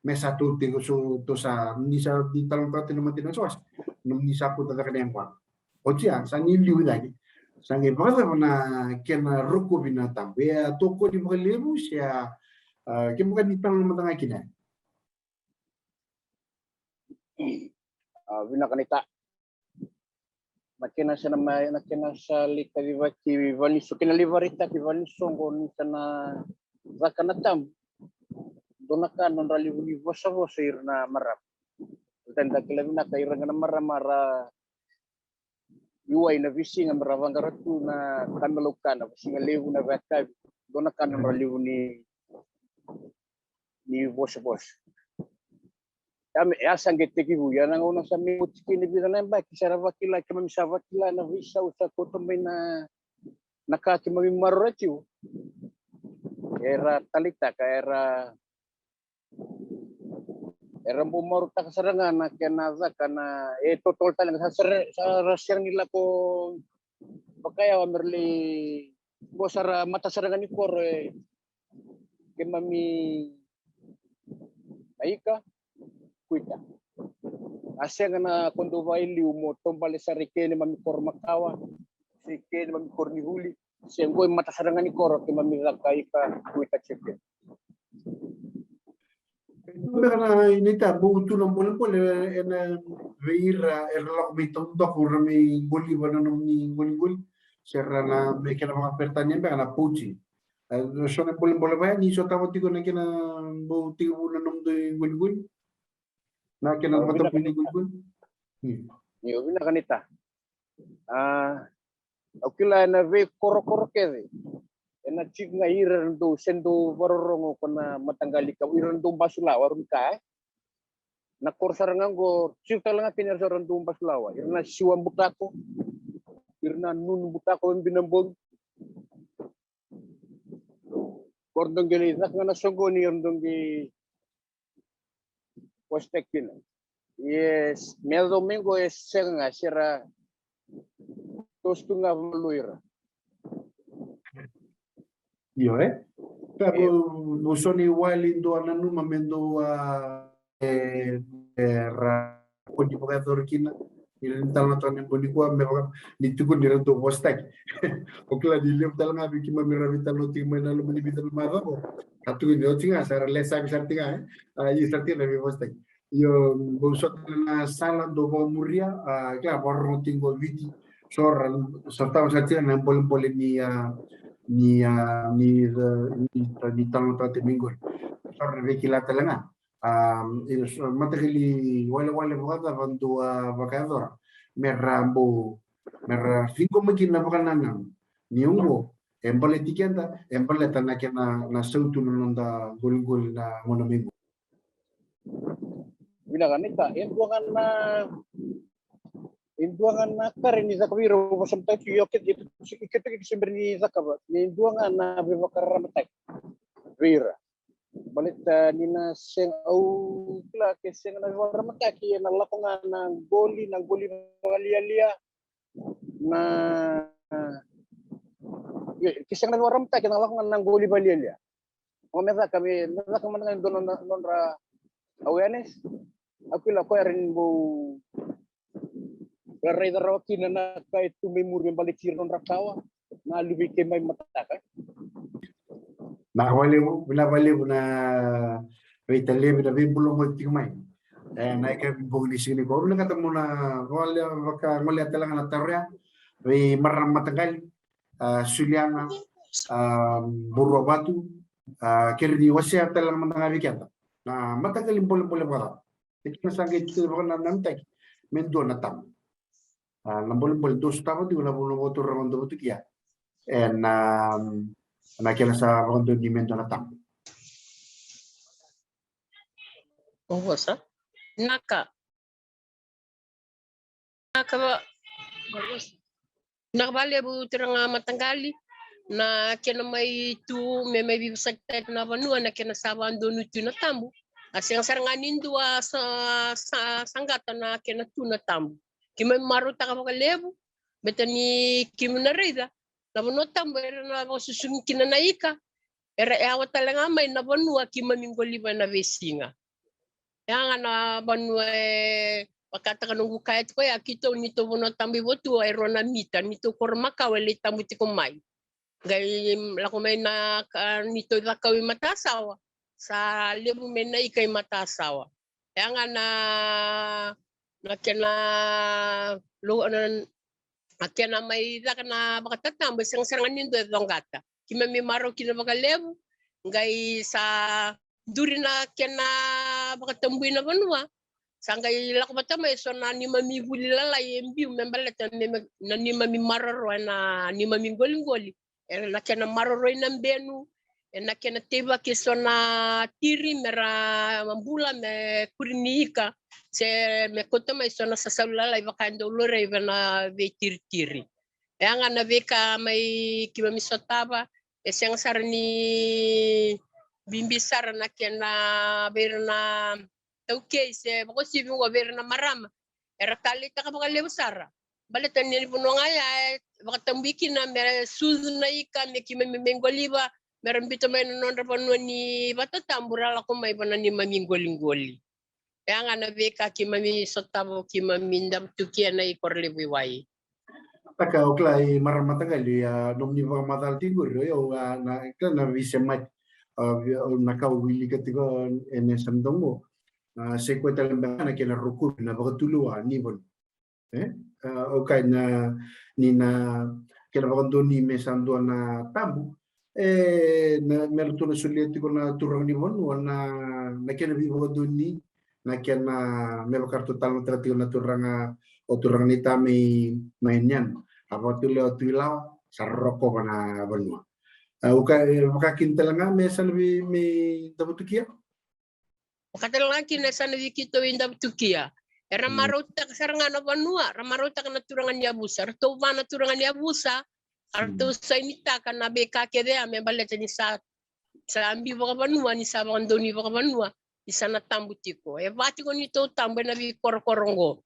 me sa tou tiko so, tou sa, ni sa, ni talanoataka tiko na matina so, ni sa kauta cake na yaqona. Oti ya, sa ni liu i cake. Sa qai vakacava na kena rokovi na tabu? E a tokoni vakalevu se a, a, kevaka ni talanoa mada ga kina. A, vinaka naita. Na kena sa na mai, na kena sa lai kacivaki valenisoko, kena lai vakaraitaki valenisoko ni sa na caka na tabu. Dua na ka nodra levu ni vosavosa ira na marama. Eda kila vinaka ira ga na marama ra iwai na veisiga me ra vaqara tu na kamelaukana, veisiga levu na veiyakavi. Dua na ka nodra levu ni, ni vosavosa. Ia me, ia sa qai tekivu, ia na gauna sa mai oti kina e vica na yabaki, sa ra vakila, keimami sa vakila na veisau sa kauta mai na, na ka keimami maroroya tiko. Era taleitaka, era, era bau marautaka sara ga na kena caka na, e totolo tale ga, sa, sa ra, sa ra sega ni lako vakayawa me ra lai, qo sa ra mata sara ga ni koro, e, keimami na ika, kuita. A sega na ko dau vakailiu mo taubale sara i ke neimami koro makawa, se i ke neimami koronivuli, se qo i mata sara ga ni koro keimami caka ika, kuita, tiko. E tu beka na inaki, bau tu na bolebole ena vei ira era lako mai taudaku, ra mai qoliva na nomuni qoliqoli, se ra na, me kena vakaperitania beka na poaching. E, so na bolebole vaya ni sotava tiko na kena bau tekivu na nomudou iqoliqoli, na kena, au, matabu vinaka ni qoliqoli. Hmm. Io, vinaka naita. A, au kila ena veikorokoro kece ena tiko ga ira na dau se dau vakarorogo ko na mataqali ka, ira na dau basulawa, rau ni ka, e? Na koro sara ga qo, tiko tale ga kina ira sara na dau basulawa, ira na Siwa Butako, ira na Nunu Butako, e Binabogi. Ko ra dau qai lai caka ga na soqoni, era dau qai vosataki kina. Ia me yacova mai qo e sega ga, se ra toso tu ga vamalua ira. Io, e? Ka, io, mo, mo so ni wali dua nanuma me dua, a, e, e, ra, ko ni vakayacora kina. Ni ra ni talanoataka na bogi nikua, me vaka ni tukuni ra dau vosataki. O kila ni levu tale ga vei keimami ra veitalanoa tiko mai na loma ni vica na macawa. Ka tukuni oti ga, sa ra lesavi sara tiko ga, e? A, ia sara tiko na veivosataki. Io, bau so tale na sala dau vakamuria, a, kila, vakarorogo tiko qo Viti. So ra, so tau sa tiko na bolebole ni, a, ni, a, ni, a, ni, ni talanoataka tiko mai qori. So ra veikilai tale ga. A, io, so, mataqali walewale vakacava dou a vakayacora me ra bau, me ra ciqoma kina na vakanananu ni oqo e baleti keda, e baleta na kena, na sautu na noda qoliqoli na gauna mai qo. Vinaka naita, e dua ga na, e dua ga na ka rawa ni caka vei ira, au vakasamataka tiko, io, kece, io, kece, kece, kece, se bera ni cakava, e dua ga na veivakararamataki vei ira. Baleta ni na sega, au kila ke sega na veivakararamataki, ena lako ga na qoli, na qoli vakalialia, na, ke sega na veivakararamataki, ena lako ga na qoli vakalialia. O me caka, me, me caka mada ga e dua na nodra awareness. Au kila koya rawa ni bau raica rawa kina na ka e tu mai muri me baleti ira nodra kawa na luve i keimami mataka. Vinaka vakalevu, vinaka vakalevu na veitalevi, na veibulabula tiko mai. E, na ika bogi ni siga nikua. Au vinakata mo na vale, vakagolea tale ga na taro ya vei marama mataqali, a, Suliana, a, Buruavatu, a, kere ni wasea tale ga mada ga vei keda na mataqali bolebole vakacava. E kena sa qai tiko vakanananutaki me dua na tabu. A, na bolebole dou sotava tiko na vanua vakaturaga o Davatukia. E na, na kena sa vakadonui me dua na tabu. Ovosa. Naka. Naka va. Naka valevu turaga mataqali. Na kena mai tu me mai veivosakitaki na vanua na kena sa vakadonui tu na tabu. A sega sara ga ni dua sa, sa, saqata na kena tu na tabu. Keimami marautaka vakalevu, beta ni keimami na raica na vanua tabu era na vakasusugi kina na ika, era yawa tale ga mai na vanua keimami qoliva ena veisiga. Ya ga na vanua e vakataka noqu kaya tiko ya, keitou, neitou vanua tabu i Votua e rua na mita, neitou koro makawa e lai tabu tiko mai. Qai lako mai na ka, neitou cakau i matasawa, sa levu mai na ika i matasawa. Ya ga na, na kena lo, na, na kena mai caka na vakatatabu e sega sara ga ni dua e coqata. Keimami marau kina vakalevu, qai sa duri na kena vakatabui na vanua. Sa qai lako vata mai eso na neimami vuli lalai e biu me baleta me, me, na neimami maroroya na neimami qoliqoli. Ena kena maroroi na benu, ena kena teivaki eso na tiri me ra bula me kuri ni ika, se me kauta mai eso na sasalu lalai vaka e dau laurai vei na veitiritiri. E ya ga na veika mai keimami sotava, e sega sara ni bibi sara na kena vei ira na taukei se vakauasivi oqo vei ira na marama. Era taleitaka vakalevu sara. Baleta ni vanua ga ya e vakatabui kina me sucu na ika me keimami mai qoliva, me ra biuta mai na nodra vanua ni vatatabu ra lako mai va na neimami qoliqoli. E ya ga na veika keimami sotava, keimami Davatukia na i Korolevu i Wai. Taka o kila i marama mataqali, a, nomuni vakamacala tiko qori, o yau, a, na, kila na veisemati, a, vi-, o, na ka au wilika tiko ena yasana oqo. A, se koya tale beka na kena rokovi na vakatulewa ni vanua. E? A, au kaya na, ni na kena vakadonui me sa dua na tabu. E, na, me ratou na solia tiko na turaga ni vanua na, na kena veivakadonui, na kena me vaka ratou talanoataka tiko na turaga, o turaga ni ta mai, mai Nianu. A vakatulewa tu i lawa, sa rokova na vanua. A, au kaya, e, vaka kina tale ga me yasana vei, mai Davatukia? Vaka tale ga kina yasana vei keitou i Davatukia. Era marautaka sara ga na vanua, ra marautaka na turaga ni yavusa. Ratou va na turaga ni yavusa, a ratou sainitaka na veika kece ya me baleta ni sa, sa biu vakavanua, ni sa vakadonui vakavanua, ni sa na tabu tiko. E va tiko neitou tabu ena veikorokoro oqo.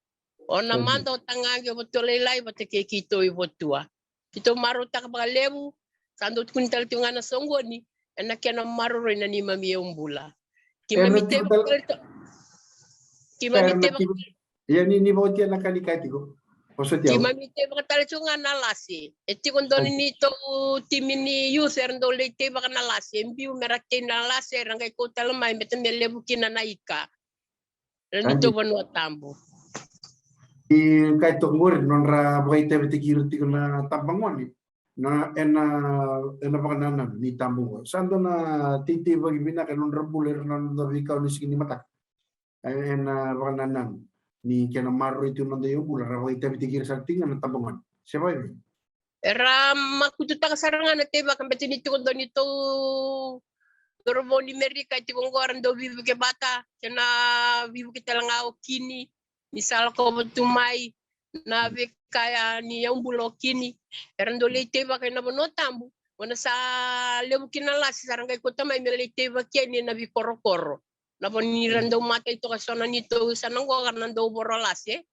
O na mada, o Tagaqi, o Votua Lailai vata kei keitou i Votua. Keitou marautaka vakalevu, sa dau tukuni tale tiko ga na soqoni, ena kena maroroi na neimami yaubula. Keimami tei vakatale tiko. Keimami tei vakatale tiko. Ia ni, ni vakaotia na ka ni kaya tiko. Keimami tei vakatale tiko ga na lase. E tiko donu neitou timi ni youth era dau lai tei vaka na lase. E biu me ra tei na lase, era qai kau tale mai, beta me levu kina na ika. Ena neitou vanua tabu. I kai toka qori, nodra vakaitavitaki ira tiko na tabagone. Na, ena, ena vakanananu ni tabu qo. Sa dua na teitei vakavinaka ena nodra bula ira na noda veikau ni siga ni mataka. E, ena vakanananu ni kena maroroi tiko na noda iyaubula, ra vakaitavitaki ira sara tiko ga na tabagone. Se vakaevei? Era makututaka sara ga na teivaka beta ni tiko donu neitou cauravou ni Merika e tiko qo, era dau veivuke vata, kei na veivuke tale ga o Kini, ni sa lakova tu mai, na veika ya ni yaubula o Kini, era dau lai teivaka ena vanua tabu, qo na sa levu kina lase sa ra qai kauta mai me lai teivaki yani ena veikorokoro. Na vanua ni ra dau matai toka eso na neitou yasana qo, ka ra na dau voro lase.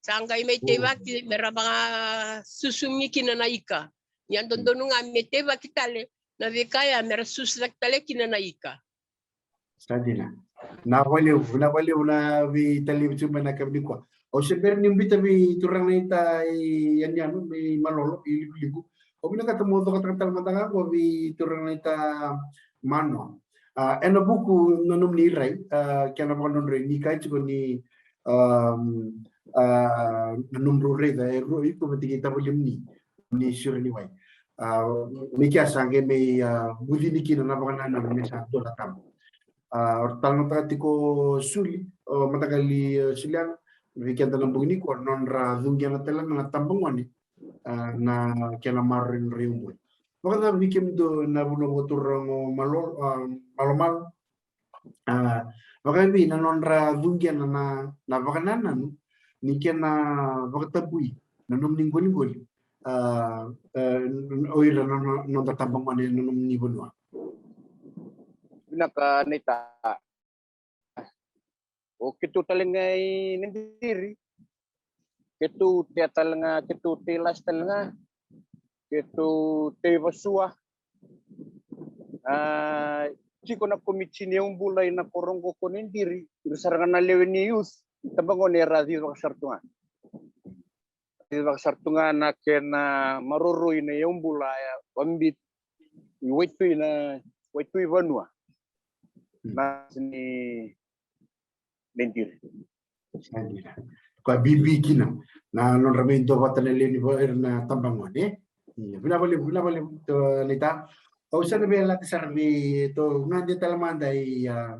Sa qai mai teivaki me ra vakasusugi kina na ika. Ni a dodonu ga me teivaki tale na veika ya me ra susu cake tale kina na ika. Sa dina. Vinaka vakalevu, vinaka vakalevu na veitalevi tu mai na kavini kua. Au se bera ni biuta vei turaga naita i Yanuyanu, mai Malolo, i Likuliku. Au vinakata mo cokataka tale mada ga qo vei turaga naita Manoa. A, ena vuku na nomuni rai, a, kena vakadrodroi ni kaya tiko ni, a, a, na nomudrau raica e rua iko vata kei tavalimuni, ni sure ni wai. A, me kea sa qai mai, a, bucini kina na vakanananu me sa dua na tabu. A, o talanoataka tiko Suli, o mataqali, e, Suliana, vei keda na bogi nikua, nodra cuqena tale ga na tabagone, a, na kena maroroi nodra iyaubula. Vakacava vei kemudou na vanua vakaturaga o Malo, a, Malomalo, a, vakaevei na nodra cuqena na, na vakanananu ni kena vakatabui na nomuni qoliqoli, a, a, o ira na, na noda tabagone na nomuni vanua? Vinaka Naita. O keitou tale ga i Naidiri, keitou tea tale ga, keitou tei lasi tale ga, keitou tei vasua. A, tiko na komiti ni iyaubula ina koro oqo ko Naidiri, ira sara ga na lewe ni youth, tabagone era ciwaka sara tu ga. Ciwaka sara tu ga na kena maroroi na iyaubula, e, vabit i waitui na, waitui vanua. Hmm. Na ni Naidiri. Ko a bibi kina na nodra mai duavata na lewe ni va-, ira na tabagone. Ia, vinaka vakalevu, vinaka vakalevu, to, Naita. Au sa na via lako sara vei, to, gade tale mada i, a,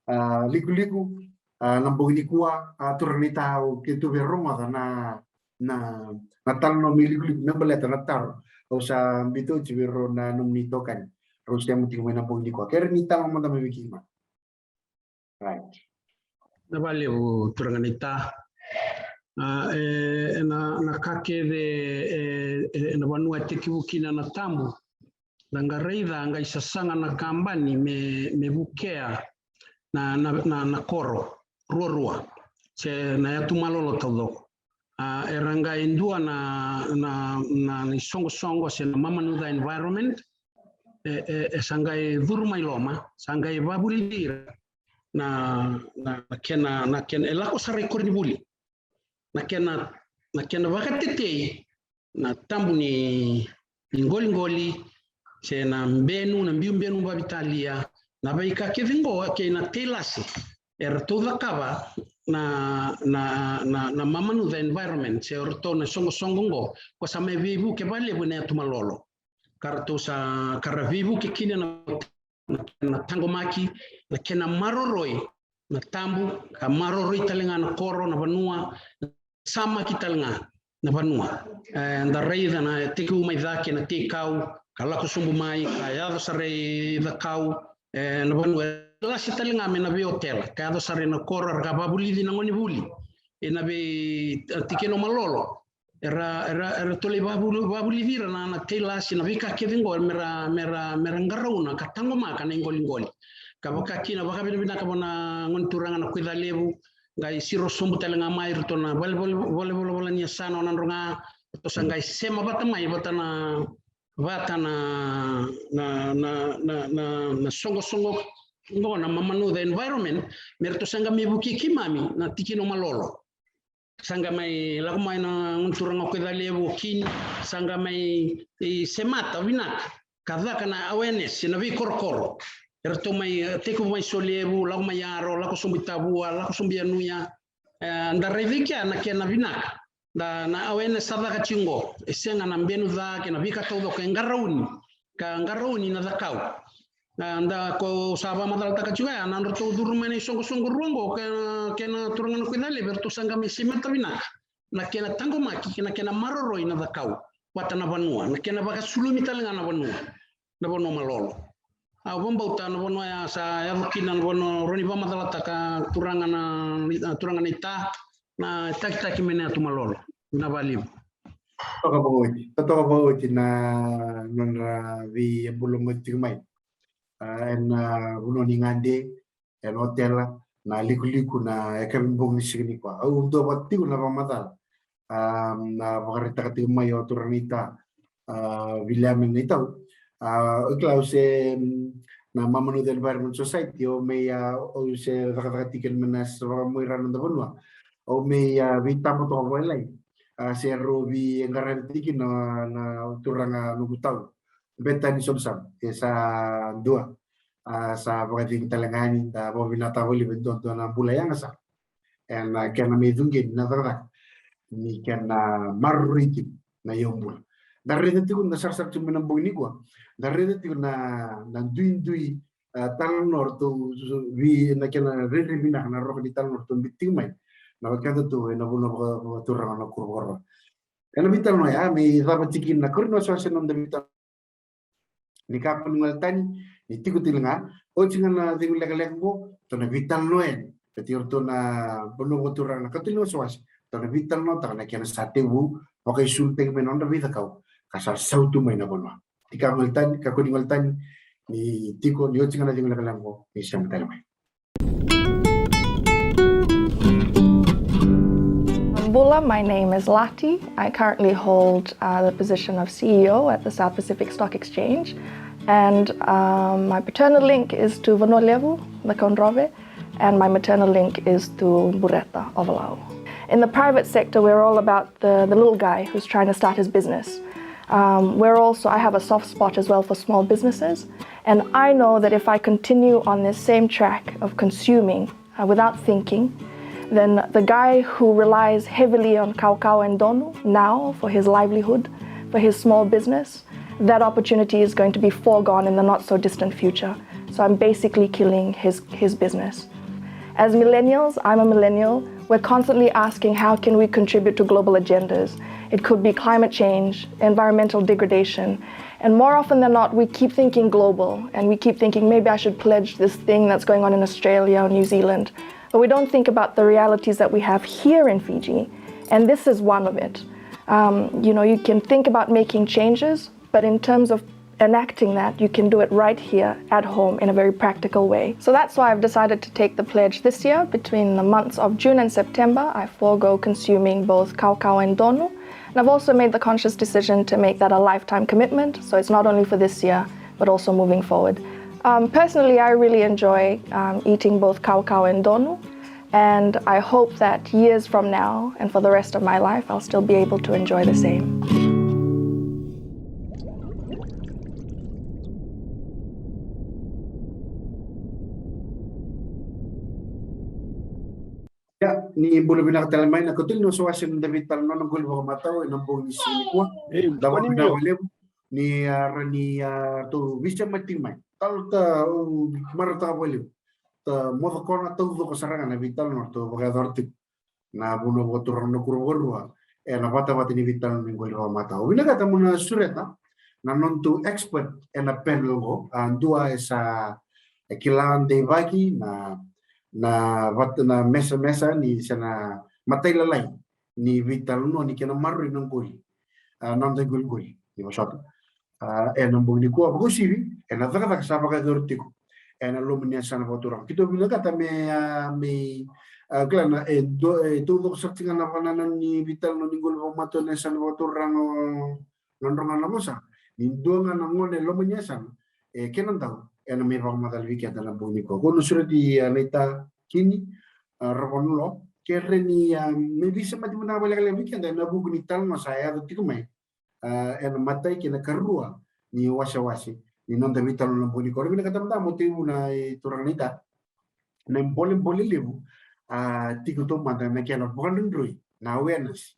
a, Likuliku, a, na bogi nikua, a, turaga Naita, au keitou via rogoca na, na, na talanoa mai Likuliku me baleta na taro au sa biuta oti vei rau na nomuni itokani, rau sema tiko mai na bogi nikua. Kere ni tama mada mai vei keimami. Right. Vinaka vakalevu turaga Naita. A, e, e na, na ka kece, e, e, e na vanua e tekivu kina na tabu. Da qai raica, qai sasaga na kabani me, me vukea na, na, na, na koro ruarua se na yatu malolo taucoko. A, era qai dua na, na, na, na isoqosoqo se na Mamanuca Environment, e, e, e sa qai curu mai loma, sa qai vavulici ira na, na, na kena, na kena, e lako sara i koronivuli. Na kena, na kena vakatetei na tabu ni, ni qoliqoli, se na benu, na biubenu vavitalia, na veika kece qo kei na teilasi eratou cakava na, na, na, na Mamanuca Environment, se o ratou na soqosoqo qo, ko sa mai veivuke vakalevu ena yatu malolo. Ka ratou sa, ka ra veivuke kina na, na, na taqomaki, na kena maroroi na tabu, ka maroroi tale ga na koro, na vanua, samaki tale ga na vanua. E, da raica na tekivu mai cake na teikau, ka lako sobu mai, ka yaco sara i Cakau, e, na vanua e lasi tale ga mai na veiotela, ka yaco sara ina koro, era ka vavulici na gonevuli ena vei, e, tikina o Malolo. Era, era, eratou lai vavuli, vavulici ira na, na teilasi, na veika kece qo, mera, mera, mera qarauna ka taqomaka na iqoliqoli. Ka vaka kina, vakavinavinaka vua na gone turaga na Kuicalevu, qai siro sobu tale ga mai iratou na vale, vale, vale, vale, vale ni yasana o Nadroga, ratou sa qai sema vata mai, vata na, vata na, na, na, na, na, na soqosoqo qo na Mamanuca Environment, me ratou sa qai mai vukei keimami na tikina o Malolo. Sa qai mai lako mai na gone turaga o Kuicalevu, o Kini, sa qai mai, e, semata vinaka ka caka na awareness ena veikorokoro. Eratou mai, e, tekivu mai Solevu, lako mai Yaro, lako sobu i Tavua, lako sobu i Yanuya. E, da raica i kea na kena vinaka. Da, na awareness sa caka tiko qo, e sega na benu ca kei na veika taucoko, e qarauni, ka qarauni na cakau. A, da ko sa vakamacalataka tiko ya, na nodratou curu mai na isoqosoqo rua qo, kei na, kei na turaga na Kuicalevu, eratou sa qai mai semata vinaka na kena taqomaki kei na kena maroroi na cakau vata na vanua, na kena vakasulumi tale ga na vanua, na vanua Malolo. Au vakabauta na vanua ya sa yaco kina na vanua rawa ni vakamacalataka turaga na, a, turaga Naita, na takitaki mai na yatu Malolo. Vinaka vakalevu. Totoka vakaoti, totoka vakaoti na nodra veibulabula tiko mai. A, ena, a, vanua ni gade, ena otela, na Likuliku, na yakavi bogi ni siga nikua. Au dua vata tiko na vakamacala. A, na vakaraitaka tiko mai o turaga Naita, a, Viliame Naitau. A, o kila au se, mm, na Mamanuca Environment Society, au mai, a, au se cakacaka tiko mai na sa vakamuri na noda vanua. Au mai, a, veitaba toka vakalailai. A, se rau veiqaravi tiko na, na turaga noqu tau, Betani Solusama, e sa dua. A, sa vakacegu tale ga yani, da vakavinavinaka vakalevu e duadua na bula yaga sara. Ena kena mai cuqeni na cakacaka ni kena maroroi tiko na iyaubula. Da raica tiko, da sarasara tiko mai na bogi nikua, da raica tiko na, na duidui, a, talanoa ratou vi, na kena rairai vinaka na roka ni talanoa ratou biuta tiko mai na wekada tu ena vanua vaka, vakaturaga na Nakuruvaka. Ena veitalanoa ya me cava tiko kina na kori ni wasewase na noda veitalanoa. Ni kakua ni gole tani, ni tiko tale ga, oti ga na cegu lekaleka oqo, tou na veitalanoa yani vei iratou na vanua vakaturaga na katolu ni wasewase, tou na veitalanoataka na kena sa tekivu vakaisulutaki mai na nodra veicakau ka sa sautu mai na vanua. Ni kakua ni gole tani, kakua ni gole tani, ni tiko, ni oti ga na cegu lekaleka oqo, ni sema tale mai. Bula, my name is Lati. I currently hold uh, the position of C E O at the South Pacific Stock Exchange. And um, my paternal link is to Vanua Levu, the Cordova, and my maternal link is to Bureta, Ovalau. In the private sector, we're all about the, the little guy who's trying to start his business. Um, we're also, I have a soft spot as well for small businesses. And I know that if I continue on this same track of consuming uh, without thinking, then the guy who relies heavily on Kaukau and Donu now for his livelihood, for his small business, that opportunity is going to be foregone in the not so distant future. So I'm basically killing his, his business. As millennials, I'm a millennial, we're constantly asking how can we contribute to global agendas. It could be climate change, environmental degradation, and more often than not, we keep thinking global and we keep thinking maybe I should pledge this thing that's going on in Australia or New Zealand. But we don't think about the realities that we have here in Fiji, and this is one of it. Um, you know, you can think about making changes, but in terms of enacting that, you can do it right here at home in a very practical way. So that's why I've decided to take the pledge this year. Between the months of June and September, I forego consuming both Kaukau and Donu. And I've also made the conscious decision to make that a lifetime commitment. So it's not only for this year, but also moving forward. Um, personally, I really enjoy um, eating both Kaukau and Donu. And I hope that years from now and for the rest of my life, I'll still be able to enjoy the same. Ia, ni bula vinaka tale mai na katolu ni wasewase na David Talanoa na Qoli Vakamatau ena bogi ni siga nikua. Da vakavinavinaka vakalevu ni a ratou veisemati mai. Talo ta, au marautaka vakalevu. Ta moca kona taucoko sara ga na veitalanoa ratou vakayacora tiko na vanua vakaturaga na Nakuruvaka ena vatavata ni veitalanoa ni Qoli Vakamatau. Vinakata mo na sureta na nodatou expert ena panel oqo, a dua e sa e kila deivaki na, na vata na mesamesa ni se na matailalai ni veitalanoa ni kena maroroi na qoli, a, na noda iqoliqoli ni vosota. A, ena bogi nikua, vakauasivi ena cakacaka sa vakayacori tiko ena loma ni yasana vakaturaga. Keitou vinakata me, a, me, a, kila na, e dua, e taucoko sara tiko ga na vakanananu ni veitalanoa ni Qoli Vakamatau ena yasana vakaturaga o Nadroga Navosa. Ni dua ga na gone e loma ni yasana, e kena dau ena mai vakamacala vei keda na bogi nikua. Ko na sureti, a, naita Kini, a, Ravonalo, kere ni, a, me veisemati mada vakalekaleka vei keda ena vuku ni talanoa sa yaco tiko mai, a, ena imatai kei na ikarua ni wasewase ni noda veitalanoa na bogi nikua. Vinakata mada mo tekivu na, e, turaga naita, na ibolebole levu, a, tiko taumada na kena vakadrodroi na awareness.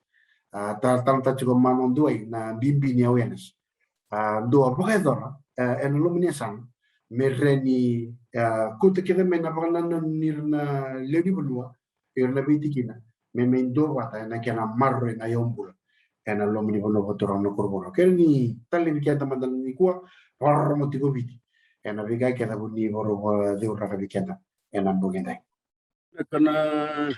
A, ta, talatala tiko manoduai na bibi ni awareness. A, dua vakayacora, a, ena loma ni yasana me rawa ni, a, kauta kece mai na vakanananu ni ra na lewe ni vanua, ira na veitikina, me mai duavata ena kena maroroi na yaubula ena loma ni vanua vakaturaga na Nakuruvaka. Kere ni talei vei keda mada nikua, vakarorogo tiko Viti ena veika kece vu ni vakarau vakaceuraka vei keda ena bogi edai. Ka na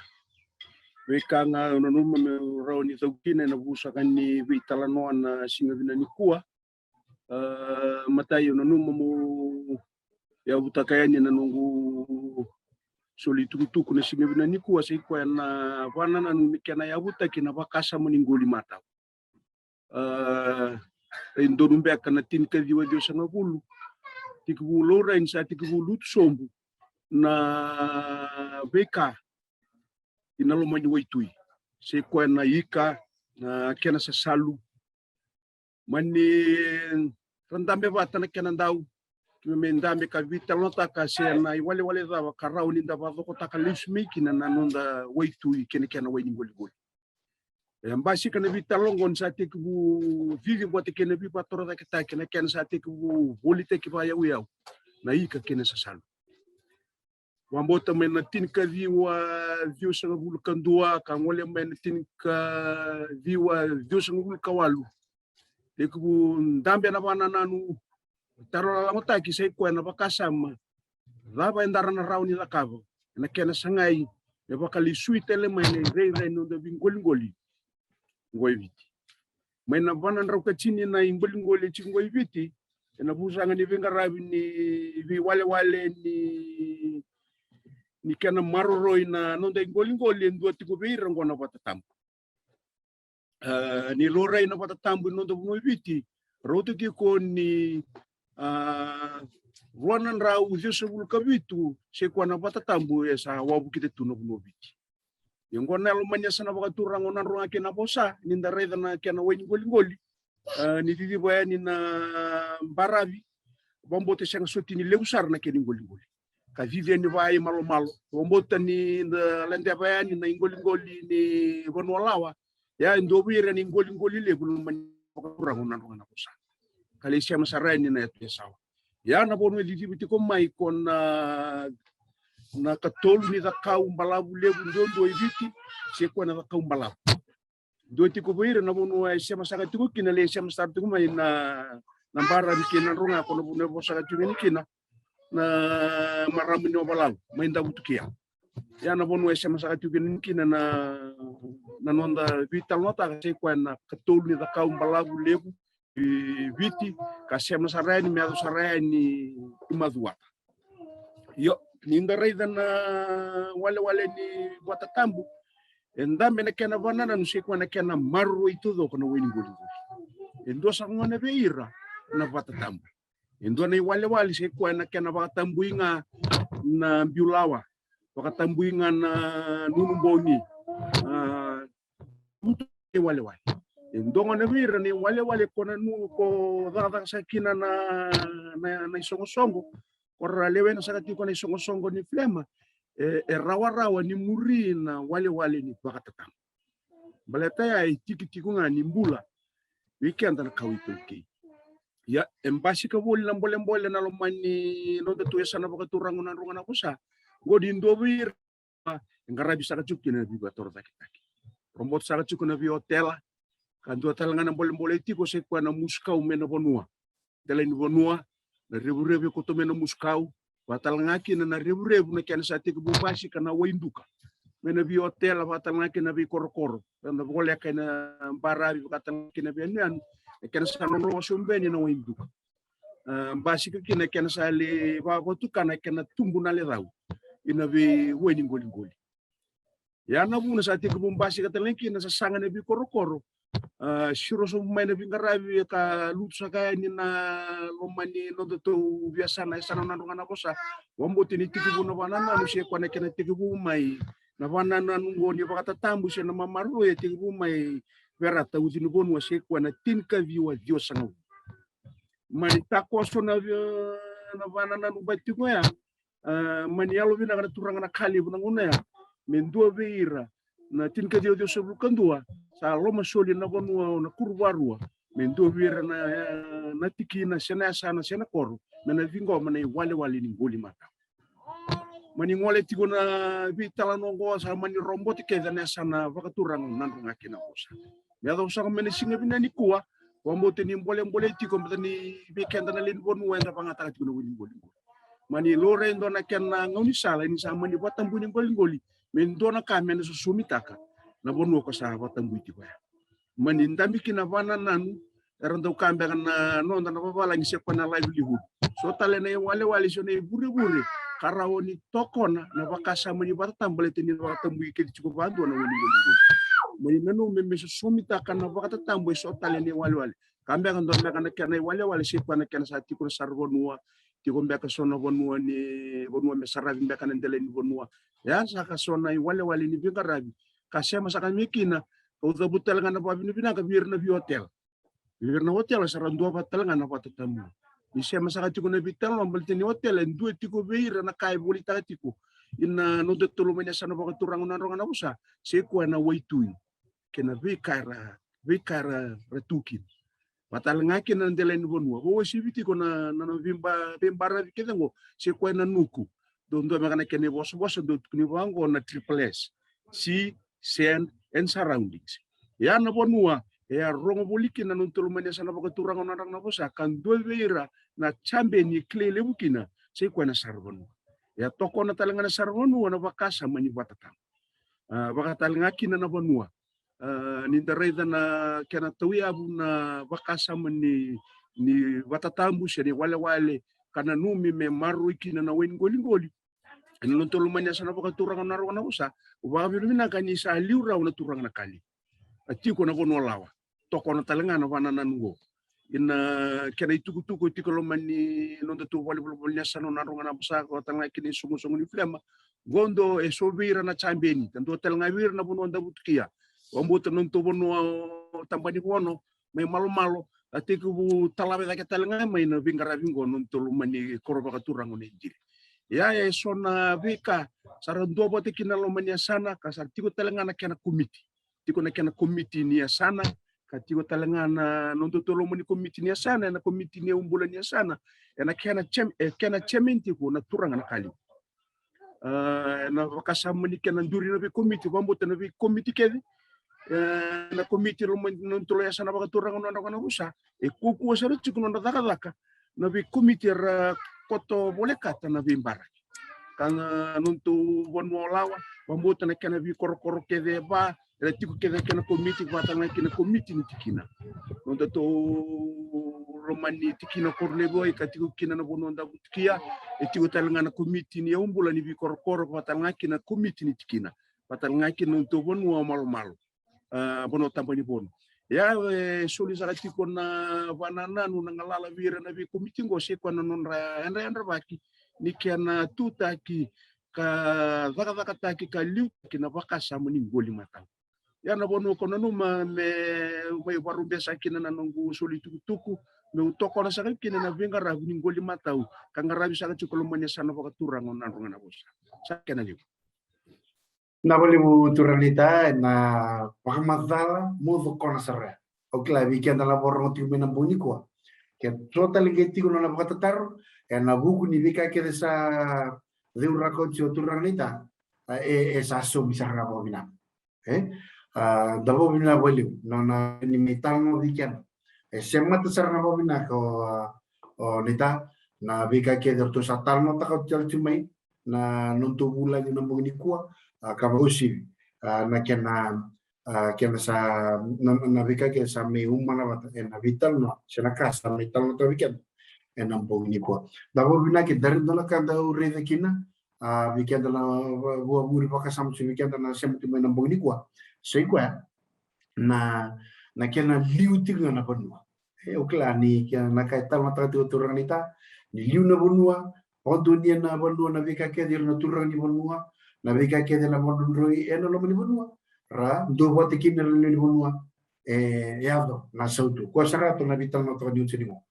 veika ga au nanuma meu rawa ni cau kina ena vuku saka ni veitalanoa na siga vinaka nikua. A, matai au nanuma meu yavutaka yani na noqu soli tukutuku na siga vinaka nikua, sa i koya na vakanananu ni kena yavutaki na vakasama ni qoli matau. A, e donu beka na tinikaciwa ciwasagavulu, tekivu laurai ni sa tekivu lutu sobu na veika ina loma ni waitui. Sa i koya na ika, na kena sasalu, mani ra dabe vata na kena dau, me dabe ka veitalanoataka se na iwalewale cava ka rawa ni da vakacokotaka lesu mai kina na noda waitui kei na kena wai ni qoliqoli. E basika na veitalanoa oqo ni sa tekivu cici vata kei na veivakatorocaketaki na kena sa tekivu volitaki vakayauyau na ika kei na sasalu. Vakabauta mai na tinikaciwa ciwasagavulu ka dua ka gole mai na tinikaciwa ciwasagavulu ka walu. Tekivu dabe na vakanananu, taro lalagotaki sa i koya na vakasama cava e dara na rawa ni cakava ena kena sagai me vakalesui tale mai na irairai ni noda veiqoliqoli qo e Viti. Mai na vanadrau ka tini na iqoliqoli e tiko qo e Viti, ena vusaga ni veiqaravi ni veiwalewale ni, ni kena maroroi na noda iqoliqoli, e dua tiko vei ira oqo na vatatabu. A, ni laurai na vatatabu e noda vanua e Viti, rauta tiko ni, a, rua na drau ciwasagavulu ka vitu se koya na vatatabu e sa wavokita tu na vanua o Viti. Ia oqo na yalo mani yasana vakaturaga o Nadroga kei Navosa, ni da raica na kena wai ni qoliqoli, a, ni ciciva yani na baravi, vakabauta e sega soti ni levu sara na kena iqoliqoli. Ka cici yani vaya i malomalo, vakabauta ni da ladeva yani na iqoliqoli ni vanua lawa. Ia e dua vei ira na iqoliqoli levu na mani vakaturaga o Nadroga Navosa. Ka lai sema sara yani na yatu Yasawa. Ia na vanua e ciciva tiko mai ko na, na katolu ni cakau balavu levu duadua e Viti, se koya na cakau balavu. Dua tiko vei ira na vanua e sema saka tiko kina, lai sema sara tiko mai na, na baravi kei Nadroga, ko na vanua e vosaka tiko yani kina na marama ni Ovalavu mai Davutukia. Ia na vanua e sema saka tiko yani kina na, na noda veitalanoataka, se koya na katolu ni cakau balavu levu e Viti, ka sema sara yani me yaco sara yani i Macuata. Io, ni da raica na walewale ni vatatabu, e dabe na kena vakanananu se koya na kena maroroi taucoko na wai ni qoliqoli. E dua saka gona vei ira na vatatabu. E dua na iwalewale se koya na kena vakatabui ga na biu lawa, vakatabui ga na nunu bogi. A, iwalewale. E dua gona vei ira na iwalewale ko na nu, ko cakacaka saka kina na, na, na isoqosoqo, ko ra lewena saka tiko na isoqosoqo ni FLMMA, e, e rawarawa ni muri na walewale ni vakatatabu. Baleta ya e tikitiki ga ni bula vei keda na kawa iTaukei. Ia, e basika voli na bolebole na loma ni nodatou yasana vakaturaga o Nadroga Navosa. Qo ni dua vei ira e qaravi saka tiko kina na veivakatorocaketaki. Robota saka tiko na veiotela, ka dua tale ga na bolebole tiko se koya na musu kau mai na vanua. Delai ni vanua, na revurevu e koto mai na musu kau, vaka tale ga kina na revurevu na kena sa tekivu basika na wai duka mai na veiotela, vaka tale ga kina na veikorokoro, na voleka ena baravi, vaka tale ga kina veiyanuyanu, na kena sa nodroga sobu yani na wai duka. A, basika kina kena sa lai vakavotukana kena tubu na lecau ina veiwai ni qoliqoli. Ia na vuna sa tekivu basika tale ga kina sasaga na veikorokoro, a, siro sobu mai na veiqaravi ka lutu saka yani na loma ni nodatou veiyasana, yasana o Nadroga Navosa. Vakabauta ni tekivu na vakanananu se koya na kena tekivu mai na vakanananu qo ni vakatatabu se na mamaroroi e tekivu mai Verata, uci ni vanua, se koya na tinikaciwa ciwasagavulu. Mani takoso na, na vakanananu bati tiko ya. A, mani yalo vinaka na turaga na Kalevu na gauna ya me dua vei ira na tinikaciwa ciwasagavulu ka dua sa lomasoli na vanua o Nakuruvakarua me dua vei ira na, na tikina se na yasana se na koro me na ciqoma na iwalewale ni qoli matawa. Mani gole tiko na veitalanoa oqo, sa mani robota kece na yasana vakaturaga o Nadroga kei Navosa. Me yacova saka mai na siga vinaka nikua, vakabauta ni bolebole tiko, baleta ni vei keda na lewe ni vanua eda vakayagataka tiko na wai ni qoliqoli. Mani laurai e dua na kena gaunisala ni sa mani vakatabui ni qoliqoli me dua na ka me na sosomitaka na vanua ko sa vakatabui tiko ya. Mani dabe kina na vakanananu, era dau kaya beka na noda na vavalagi se koya na livelihood. So tale na iwalewale, so na ivurevure ka rawa ni tokona na vakasama ni vakatatabu, baleta ni vakatabui kece tiko vakadua na wai ni qoliqoli. Mani nanuma me, me sosomitaka na vakatatabu e so tale na iwalewale. Ka beka dua beka na kena iwalewale se koya na kena sa tiko na saravanua, tiko beka so na vanua ni vanua me saravi beka na delai ni vanua. Ya saka so na iwalewale ni veiqaravi ka sema saka mai kina, kau cavuta tale ga na vakavinavinaka vei ira na veiotela. Vei ira na otela sa ra duavata tale ga na vakatatabu. Ni sema saka tiko na veitalanoa, baleta ni otela e dua tiko vei ira na ka e volitaka tiko ina nodatou loma ni yasana vakaturaga o Nadroga Navosa, se koya na waitui. kei na veika era, veika era, era tu kina. Vaka tale ga kina na delai ni vanua. Vauasivi tiko na, na, na veiba-, veibaravi kece qo, se koya na nuku. Dodonu me ka na kena ivosavosa, dau tukuni vaqo na triple S. Sea, sand and surroundings. Ia na vanua e a rogo voli kina na nodatou loma ni yasana vakaturaga o Nadroga Navosa, ka dua vei ira na jabeni e kilai levu kina, sa i koya na saravanua. E a tokona tale ga na saravanua na vakasama ni vatatabu. A, vaka tale ga kina na vanua. A, ni da raica na kena tauyavu na vakasama ni, ni vatatabu se ni walewale, ka nanumi me maroroi kina na wai ni qoliqoli. Ena nodatou loma ni yasana vakaturaga o Nadroga Navosa, au vakavinavinaka ni sa liu rawa na turaga na Kalivu. A tiko na vanua lawa, tokona tale ga na vakanananu qo. Ena kena itukutuku e tiko loma ni nodatou valenivolavola ni yasana o Nadroga Navosa, vaka tale ga kina isoqosoqo ni Filema. Qo dau e so vei ira na jabeni, ka dua tale ga vei ira na vanua davutukia. Vabauta na nodatou vanua o Tabanivono, mai Malomalo, a tekivu talave cake tale ga mai na veiqaravi qo na nodatou loma ni koro vakaturaga o Naidiri. Ia e so na veika sa ra duavata kina na loma ni yasana, ka sa ra tiko tale ga na kena komiti. Tiko na kena komiti ni yasana, ka tiko tale ga na nodatou loma ni komiti ni yasana, ena komiti ni yaubula ni yasana, ena kena chair-, e kena chairman tiko na turaga na Kalivu. A, ena vakasama ni kena duri na veikomiti, vabauta na veikomiti kece. E, na komiti loma ni nodatou yasana vakaturaga o Nadroga Navosa, e kaukaua sara tiko na nodra cakacaka na veikomiti era koto volekata na veibaraki. Ka na nodatou vanua o Lawa, vabauta na kena veikorokoro kece e va, era tiko kece na kena komiti, vaka tale ga kina komiti ni tikina. Nodatou loma ni tikina o Korolevu, ka tiko kina na vanua davutukia, e tiko tale ga na komiti ni yaubula ni veikorokoro, vaka tale ga kina komiti ni tikina, vaka tale ga kina nodatou vanua o Malomalo. A, vanua Tabanivono. Ia e soli saka tiko na vakanananu, na galala vei ira na veikomiti qo, se koya na nodra yadrayadravaki ni kena tutaki ka cakacakataki ka liutaki na vakasama ni qoli matau. Ia na vanua ko nanuma meu mai vakarubesa kina na noqu soli tukutuku, meu tokona saka kina na veiqaravi ni qoli matau ka qaravi saka tiko loma ni yasana vakaturaga o Nadroga Navosa. Sa kena levu. Na vakalevu turaga naita ena vakamacala mo cokona sara ya. Au kila vei keda na vakarorogo tiko mai na bogi nikua, ke so tale qai tiko na nona vakatataro ena vuku ni veika kece sa ceuraka oti o turaga naita, e, e sa saumi sara ga vakavinaka. E, a, da vakavinavinaka vakalevu na, na ni mai talanoa vei keda. E semata sara ga vakavinaka o, o naita, na veika kece ratou sa talanoataka oti tale tu mai na nodatou vulagi na bogi nikua, a, ka vakauasivi, a, na kena, a, kena sa, na, na veika kece sa mai umana vata ena veitalanoa se na ka sa mai talanoataka vei keda ena bogi nikua. Da vakavinavinaka, da raica dua na ka dau raica kina, a, vei keda na va-, vuavuri vakasama, se vei keda na sema tu mai na bogi nikua, sa i koya na, na kena liu tiko ga na vanua. E, au kila ni kena na ka e talanoataka tiko o turaga naita, ni liu na vanua, vakadonuya na vanua, na veika kece ira na turaga ni vanua, na veika kece na vakadrodroi ena loma ni vanua, ra duavata kina na lewe ni vanua. E, e yaco na sautu. Koya sara tu na veitalanoataka ni oti ni mo.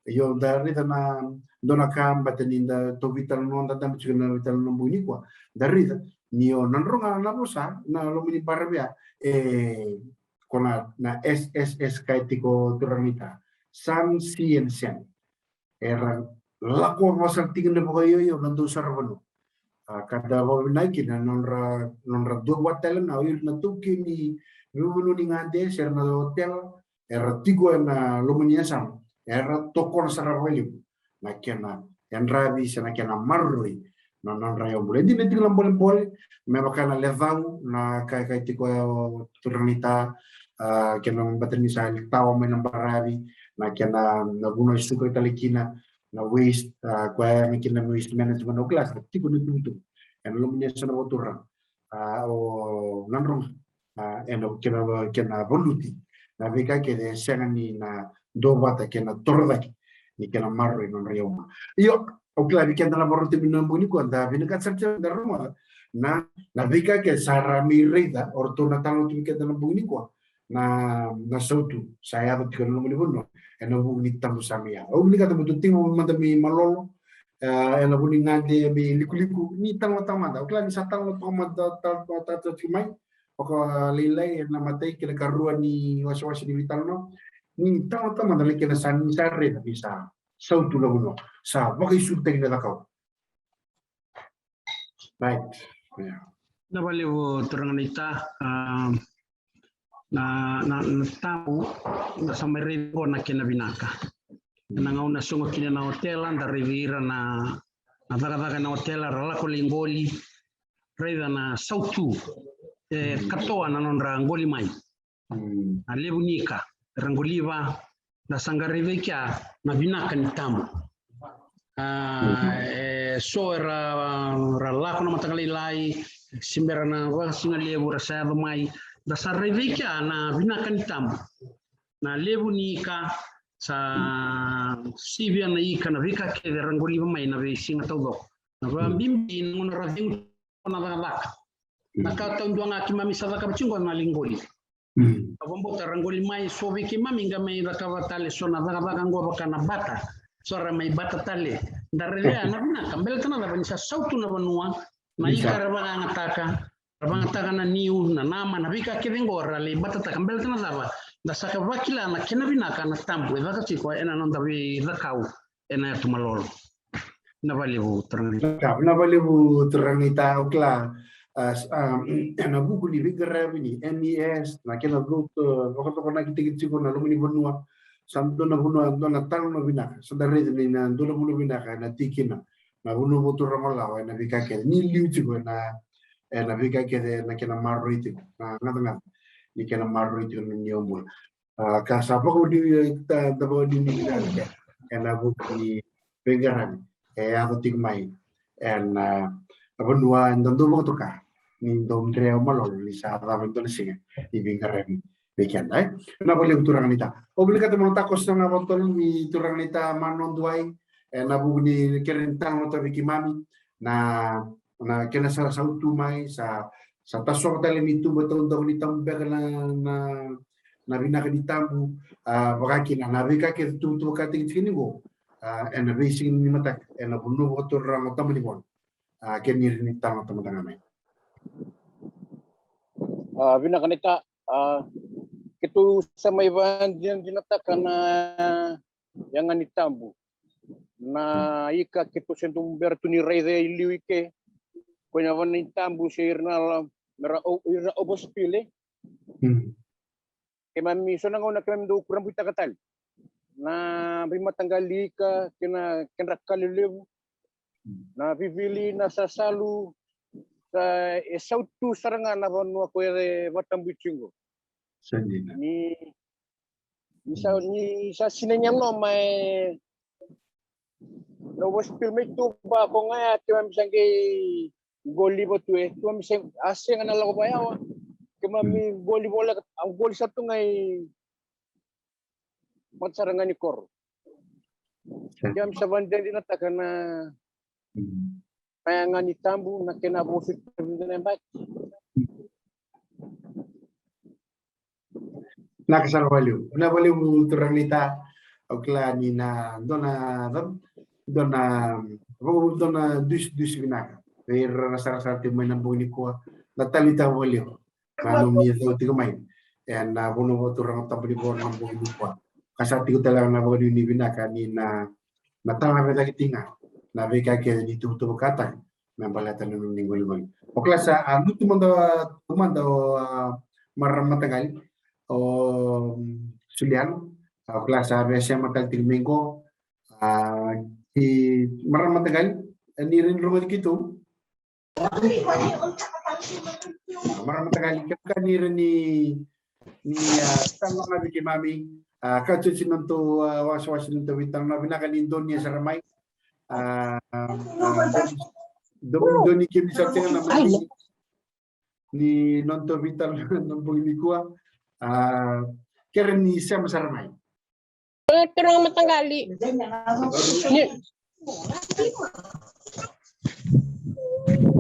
Io, da raica na dua na ka, baleta ni da tou veitalanoa, da dabe tiko na veitalanoa bogi nikua. Da raica ni o Nadroga Navosa, na loma ni baravi ya, e, ko na, na S S S ka e tiko turaga naita. Sun, sea and sand. Era lako vakasalataki na vakaioio na dau saravanua. A, ka da vakavinavinaka kina na nodra, nodra duavata tale ga o ira na taukei ni veivanua ni gade se ra na hotel, era tiko ena loma ni yasana, era tokona sara vakalevu na kena yadravi se na kena maroroi na nodra yaubula. E dina tiko na bolebole, me vaka na lecau, na ka, ka e tiko o turaga naita, a, kena baleta ni sa tawa mai na baravi, na kena, na vanua e suka tale kina na waste, a, koya na kena waste management, au kila sa tiko na itukutuku ena loma ni yasana vakaturaga, a, o Nadroga, a, ena kena, kena valuti na veika kece e sega ni na duavata kei na torocake ni kena maroroi na nodra yaubula. Io, au kila vei keda na vakarorogo tiko mai na bogi nikua, da vinakata sara tiko da rogoca na, na veika kece sa ra mai raica o ratou na talanoa tu vei keda na bogi nikua, na, na sautu sa yaco tiko ena loma ni vanua ena vuku ni tabu sa mai yaco. Au vinakata mo tou tiko mada mai malolo, e, ena vuku ni gade mai Likoliku, ni talanoataka mada. Au kila ni sa talanoataka mada, talanoataka tiko mai, vakalailai ena imatai kei na ikarua ni wasewase ni veitalanoa. Ni tawa tawa mada na kena sa ni sa raica ni sa sautu na vanua, sa vakaisutaki na cakau. Right. Yeah. Na valevu turaga na ita, ah, na, na, na tabu, na sa mai raica qo na kena vinaka. Na gauna sogo kina na otela, da raici ira na, na cakacaka na otela, ra lako lai qoli, raica na sautu, e katoa na nodra qoli mai. Mm. Na levu ni ika era qoliva, da sa qai raica i kea na vinaka ni tabu. Ah, e so era, ra lako na mataka lailai, se bera na vakasigalevu ra sa yaco mai, da sa raica i kea na vinaka ni tabu. Na levu ni ika, sa sivia na ika, na veika kece ra qoliva mai na veisiga taucoko. Na vakabibi na gauna ra cegu na cakacaka. Na ka taudua ga keimami sa cakava tiko qo na lai qoli. Mm. Au vakabauta ra qoli mai so vei keimami qai mai cakava tale so na cakacaka qo vaka na bata. So ra mai bata tale. Da raica na vinaka, baleta na cava ni sa sautu na vanua, na ika ra vakayagataka, ra vakayagataka na niu, na nama, na veika kece qo ra lai batataka, baleta na cava, da sa qai vakila na kena vinaka na tabu e caka tiko ena noda veicakau ena yatu malolo. Na valevu turaga na ita. Ka, na valevu turaga na ita, au kila, ah, s-, ah, ena vuku ni veiqaravi ni M E S, na kena vou, ah, vakatokanaki tiko na loma ni vanua, sa dua na vanua, dua na talanoa vinaka, sa da raica ni na dua na vanua vinaka ena tiko kina na vanua vou turaga lawa ena veika kece ni liu tiko ena, ena veika kece na kena maroroi tiko, na gacagaca ni kena maroroi tiko na ni obula. Ah, ka sa vakavinavinaka, da vakavinavinaka ena vuku ni veiqaravi e yaco tiko mai ena, ah, vanua eda dau vakatoka ni dau dre au malolo ni sa cava e dua na siga ni veiqaravi vei keda, e. Na valevu turaga na ita. Au vinakata meu na takoso ga vakatolu vei turaga na ita Manoduai, ena vuku ni kere ni talanoa vei keimami, na na kena sa sautu mai, sa, sa tasova tale ni tubu taudaku ni tabu beka na, na, na vinaka ni tabu, ah, vaka kina na veika kece tuvatuvaka tiko tiko ni qo, ah, ena veisiga ni mataka, ena vanua vakaturaga o Tabanivola. Ah, kena ira ni tabu tamata ga mai. Ah, vinaka na ita, ah, keitou sa mai vakadinadinataka na yaga ni tabu. Na ika keitou se dau bera tu ni raica i liu i ke. Ko na vanua ni tabu se ira na la, mera o, ira na overspill, e. Mm. Keimami so na gauna keimami dau kurabuitaka tale na veimataqali ika kei na kedra ka lelevu. Mm. Na vivili, na sasalu, sa e sautu sara ga na vanua ko e vakatabui tiko. Sa dina. Ni Ni sa, ni sa sinai ni yaloma e na overspill mai tuba, ko ga ya keimami sa qai qoliva tu, e, keimami sa, a sega na lako vakayawa. Keimami qoli voleka, a qoli sa tu ga i mata sara ga ni koro. Keimami sa vakadinadinataka na na yaga ni tabu, na kena vosa tu na yabaki. Vinaka sara vakalevu. Vinaka vakalevu turaga na ita. Au kila ni na dua na, dua na, dua na dusidusi vinaka vei ira na sarasara tiko mai na bogi nikua. Na taleitaka vakalevu na nomuni yaco tiko mai ena vanua vakaturaga o Tabanivola na bogi nikua. Ka sa tiko tale ga na vakanuinui vinaka ni na, na tala na vei cake tiko ga na veika kece ni tuvatuvakataka me baleta na nomuni qoliqoli. O kila sa, a, lutu mada, tu mada o, a, marama mataqali, o, mm, Suliana. A, o kila sa via sema tale tiko mai qo. A, i marama mataqali, e, ni rawa ni rogoci keitou. Marama mataqali, kevaka ni rawa ni, ni, a, tala ga vei keimami, a, ka tiko na nodatou, a, wasewase ni nodatou veitalanoa, vinaka ni donuya sara mai. A, a, donu, donu kemuni sara tiko na mai ni nodatou veitalanoa na bogi nikua. A, kere ni sema sara mai. E, turaga mataqali. Ni,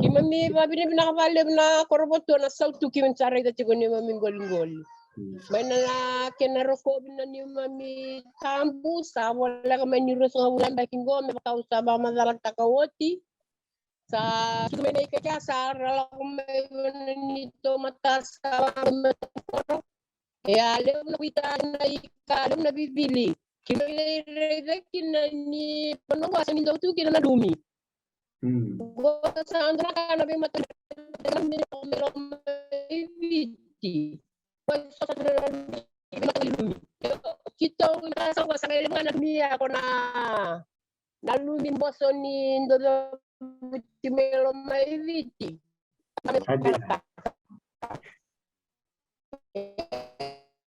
keimami vakavinavinaka vakalevu na korovotu na sautu keimami sa raica tiko neimami qoliqoli. Mai na kena rokovi na neimami tabu, sa voleka mai ni ruasagavulu na yabaki qo, me vaka au sa vakamacalataka oti. Sa sucu mai na ika kea sa ra lako mai vei na neitou mata sa vaqo mai na koro. E a levu na kuita na ika, levu na vivili. Keimami lai raica kina ni vanua qo sa ni dau tu kina na lumi. Qo sa dua na ka na veimataqali na lumi mai Viti. Qo sa dua na veimataqali lumi. Keitou na sa qo sa qai levu ga na lumi ya ko na na lumi boso ni dodovuti mai Lomaiviti.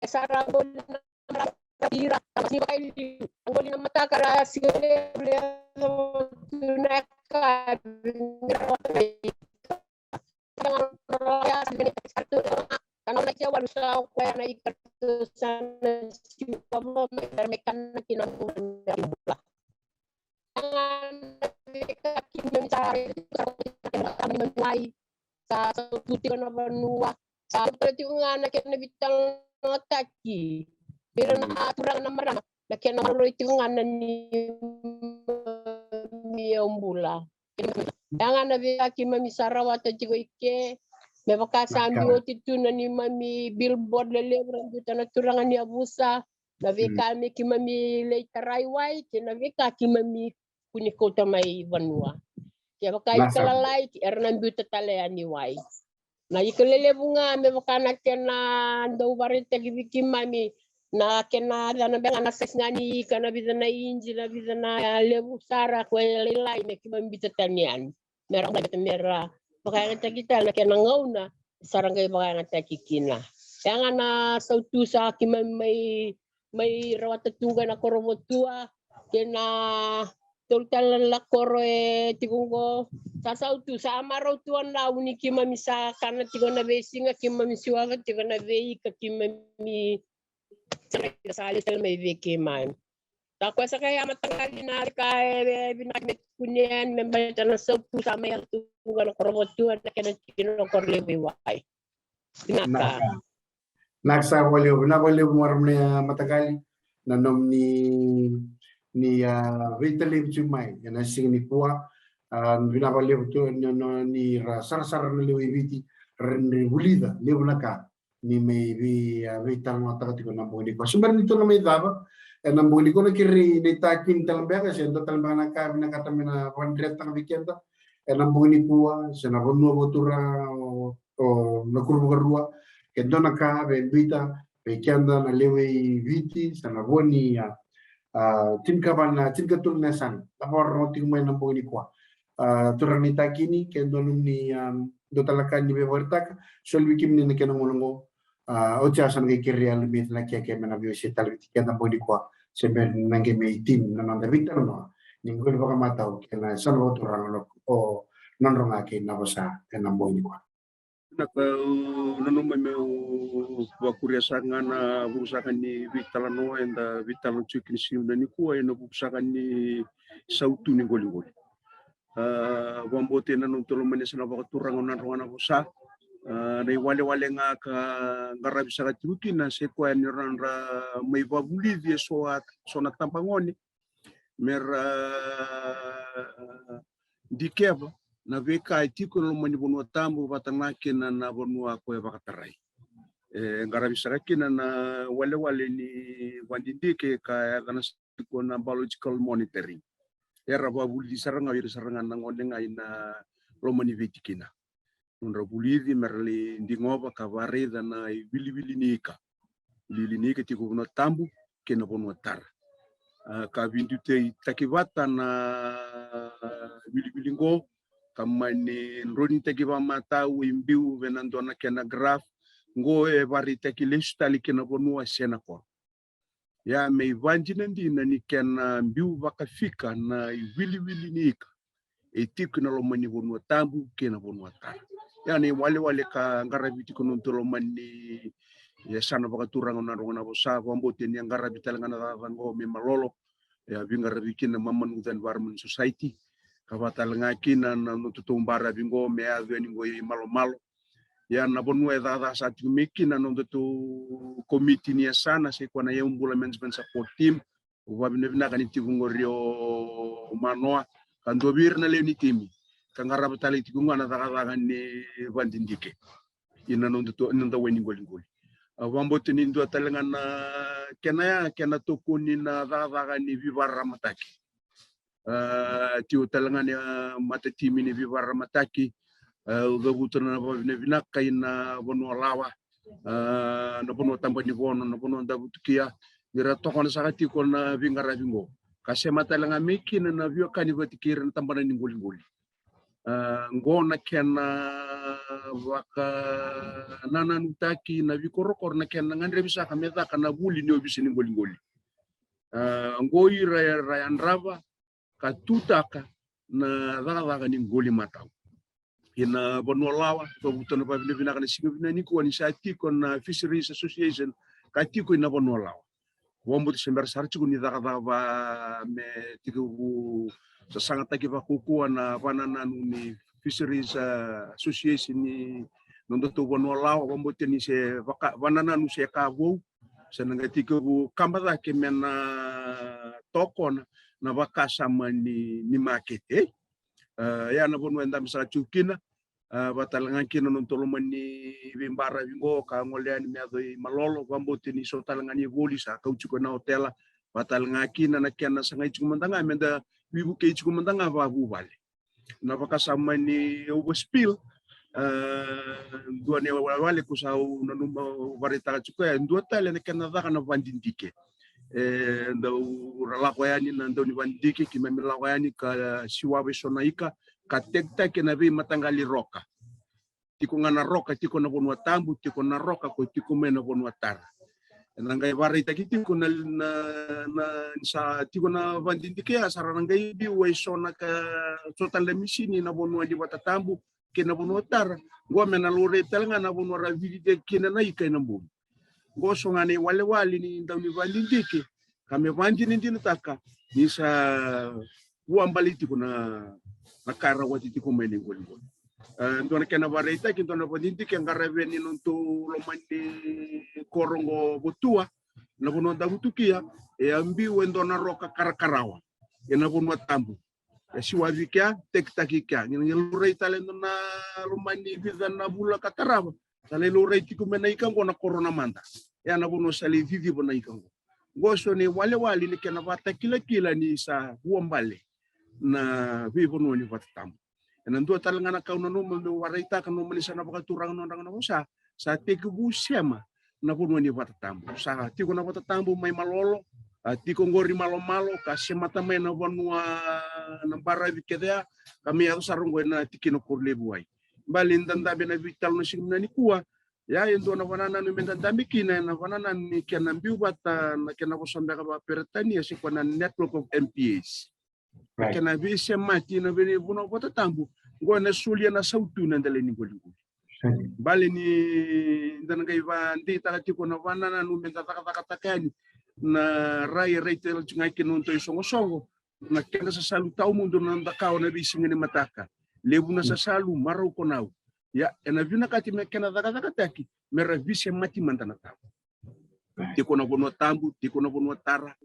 Sa ra qoli na maravu ira, mas ni vakailiu, qoli na mataka ra siga levu levu tu na ka. Kana na kia walu sa o koya na ika tu sa na siwa mo me kana kina mo na bula. Kana veka kina ni sa rai tu sa o koya na wai sa sa tu tiko na vanua sa tu tiko ga na kena vital na taki. Vira na turaga na marama na kena maroroi tiko ga na ni mi au bula. Ia ga na veiaki mami sa rawata tiko i ke me vaka sa bi oti tu na ni mami billboard lelevu ra biuta na turaga ni avusa na veika me ki mami lei tarai wai ke na veika ki mami kuni kauta mai vanua. Ke vaka i kalalai era na biuta tale yani wai. Na ika lelevu ga me vaka na kena dau varaitaki vei keimami na kena cana beka na saisi ga ni ika na vica na inji na vica na levu sara ko e lailai me keimami bita tani yani me ra beta me ra vakayagataki tale na kena gauna sa ra qai vakayagataki kina. Ia ga na sautu sa keimami mai mai rawata tu ga na korovotua kei na tolu tale na lakoro e tiko qo. Sa sautu sa marau tu na uni keimami sa kana tiko na veisiga keimami siwava tiko na veika keimami sa lesu tale mai vei keimami. Sa koya sa kai a mataqali na ka e vinaka me tukuni yani me baleta na sautu sa mai yala tu ga na korovotua na kena tiko na koro levu i wai. Vinaka. Naka sa vakalevu, vinaka vakalevu marama na mataqali na nomuni ni a veitalevi tu mai ena siga nikua. A vinaka vakalevu tu ni ra sarasara na lewe i Viti ra ni vulica levu na ka ni mai vei a veitalanoataka tiko na bogi nikua. Se bera ni tou na mai cava ena bogi nikua na kerei na itakini tale beka se dua tale beka na ka vinakata me na vakadretaka vei keda ena bogi nikua se na vanua vakaturaga o na kuru vakarua ke dua na ka vei bita vei keda na lewe i Viti sa na vo ni a tinikava na tinikatolu na yasana na vakarorogo tiko mai na bogi nikua. A turaga ni takini ke dua nomuni a dua tale na ka ni veivakaraitaka soli vei kemuni na kena gauna oqo. A oti a sa na qai kerea lumi na keke me na veiwasei tale vei keda na bogi nikua se me na qai mai tini na noda veitalanoa ni qoli vakamatau kei na yasana vakaturaga o Nadroga kei Navosa ena bogi nikua. Vinaka, au nanuma meu vakuria saka ga na vuku saka ni veitalanoa eda veitalanoa tiko kina siga nikua ena vuku saka ni sautu ni qoliqoli. A vakabauta ena nodatou lomani yasana vakaturaga o Nadroga Navosa. A na iwalewale ga ka qaravi saka tiko kina se koya ni ra mai vavulici e so a so na tabagone me ra dikeva na veika e tiko ena loma ni vanua tabu vata ga kina na vanua ko e vakatarai. E qaravi saka kina na walewale ni vadidike ka yaca na tiko na biological monitoring. Era vavulici sara ga o ira sara ga na gone ga ina loma ni veitikina. Nodra vulici me ra lai digova ka varaica na iwiliwili ni ika. Iwiliwili ni ika tiko vanua tabu kei na vanua tara. A ka vidiutaki vata na iwiliwili qo ka mani dronitaki vakamatau e biu vei na dua na kena graph qo e varaitaki lesu tale kei na vanua se na koro. Ia me ivadinadina ni kena biu vakafika na iwiliwili ni ika e tiko ina loma ni vanua tabu kei na vanua tara. Ia na iwalewale ka qaravi tiko na nodatou loma ni yasana vakaturaga o Nadroga Navosa, vakabauta ni a qaravi tale ga na cakacaka qo me malolo. Ia veiqaravi kina Mamanu Cani Environment Society ka vaka tale ga kina na nodatou baravi qo me yaco yani qo i Malomalo. Ia na vanua e cakacaka saka tiko mai kina na nodatou komiti ni yasana se koya na Yaubula Management Support Team. Au vakavinavinaka ni tiko qori o Manoa ka dua vei ira na lewe ni timi ka qarava tale tiko ga na cakacaka ni vadidike ina noda wai ni qoliqoli. A, vakabauta ni dua tale ga na kena ya, kena tokoni na cakacaka ni vivararamataki. A, tiko tale ga ni, a, matatimi ni vivararamataki, a, au cavuta na vakavinavinaka ina vanua lawa, a, na vanua tabanivono, na vanua davutukia, ni ra tokona saka tiko na veiqaravi qo. Ka sema tale ga mai kina na veiwekani vata kei ira na tabana ni qoliqoli. A, qo na kena vakanananutaki na veikorokoro, na kena gadrevi saka me caka na vuli ni ovisa ni qoliqoli. A, qo ira era yadrava ka tutaka na cakacaka ni qoli matau. Ina vanua lawa, cavuta na vakavinavinaka na siga vinaka nikua ni sa tiko na Fisheries Association ka tiko ina vanua lawa. Vakabauta se bera sara tiko ni cakacaka va me tekivu sasagataki vakaukauwa na vakanananu ni Fisheries, a, Association ni nodatou vanua lawa, vakabauta ni se vaka, vakanananu se ka vou, se na qai tekivu kaba cake me na tokona na vakasama ni, ni makete, e? A, ia na vanua e dabe saka tiko kina, a, vata tale ga kina na nodatou loma ni veibaravi qo ka gole yani me yaco i Malolo, vakabauta ni so tale ga ni voli sa kau tiko ena otela, vata tale ga kina na kena sagai tiko mada ga me da veivukei tiko mada ga vakavuvale. Na vakasama ni overspill, a, dua na iwalewale ko sa au nanuma au vakaraitaka tiko ya, e dua tale na kena caka na vadidike. E dau ra lako yani na dau ni vadidike, keimami lako yani ka siwava eso na ika, ka tekitaki ena veimataqali roka. Tiko ga na roka tiko na vanua tabu, tiko na roka ko tiko mai na vanua tara. Ena qai vakaraitaki tiko na, na, na, sa tiko na vadidike ya, sa ra na qai biu eso na ka, so tale na misini na vanua ni vata tabu kei na vanua tara. Qo me na laurai tale ga na vanua ra viditaki kina na ika ena bogi. Qo so ga na iwalewale ni dau ni vadidike ka me vadinadinataka ni sa vuabale tiko na, na ka e rawati tiko mai na iqoliqoli. E dua na kena vakaraitaki, dua na vadidike e qaravi ena nodatou loma ni koro qo Votua, na vanua davutukia, e a biu e dua na roka karakarawa ena vanua tabu. E siwavi kea, tekitaki kea. Ni na laurai tale ena dua na loma ni vica na vula ka tarava, sa lai laurai tiko mai na ika qo na korona mada. E a na vanua sa lai ciciva na ika qo. Qo so na iwalewale ni kena vakatakilakila ni sa vuabale na veivanua ni vata tabu. Ena dua tale ga na ka au nanuma meu vakaraitaka, nanuma ni sa na vakaturaga na nodrau na vosa, sa tekivu sema na vanua ni vata tabu. Sa tiko na vata tabu mai Malolo, a tiko qori Malomalo, ka semata mai na vanua na baravi kece ya, ka me yaco sara qo ena tikina Korolevu Wai. Bale ni da dabe ena veitalanoa siga vinaka nikua, ia e dua na vakanananu me da dabe kina, ena vakanananu ni kena biu vata na kena vosa beka vakaperitania se koya na Network of M P As. Na kena veisemati na veivanua vata tabu, qo ena solia na sautu ena dela ni qoliqoli. Bale ni da na qai vakadeitaka tiko na vakanananu me da cakacakataka yani na rai e rai tale tiko ga kina nodatou isoqosoqo, na kena sasalu tawamudu na noda kawa na veisiga ni mataka. Levu na sasalu, marau ko nau. Ia ena vinakati me kena cakacakataki me ra veisemati mada na tabu. Tiko na vanua tabu, tiko na vanua tara,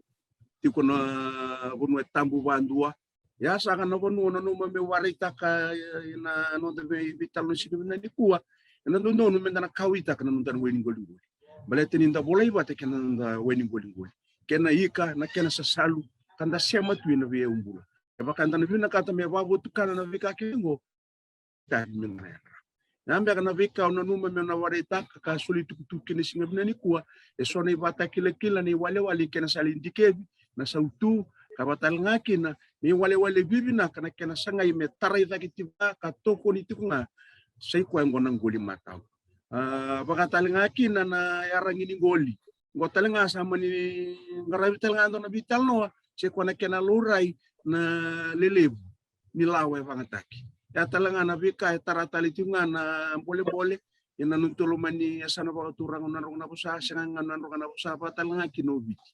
tiko na vanua e tabu vakadua. Ia saka na vanua nanuma meu vakaraitaka ena noda veitalanoa siga vinaka nikua, ena dodonu me da na kauwaitaka na noda wai ni qoliqoli. Baleta ni da volai vata kei na noda wai ni qoliqoli, kei na ika, na kena sasalu, ka da sema tu ena veiyaubula. Kevaka da na vinakata me vakavotukana na veika kece qo, tavi me na yadra. Na beka na veika au nanuma meu na vakaraitaka ka soli tukutuku kina siga vinaka nikua, e so na ivakatakilakila na iwalewale kei na sa lai dikevi na sautu, ka vaka tale ga kina na iwalewale vivinaka na kena sagai me tarai cake tiko ga ka tokoni tiko ga, sai koya qo na qoli matau. A, vaka tale ga kina na yaragi ni qoli. Qo tale ga sa mani qaravi tale ga dua na veitalanoa, se koya na kena laurai na lelevu ni lawa e vagataki. Ia tale ga na veika e tara tale tiko ga na bolebole ena nodatou loma ni yasana vakaturaga na nodrau na vosa, sega ga na nodrau na vosa, vaka tale ga kina o Viti.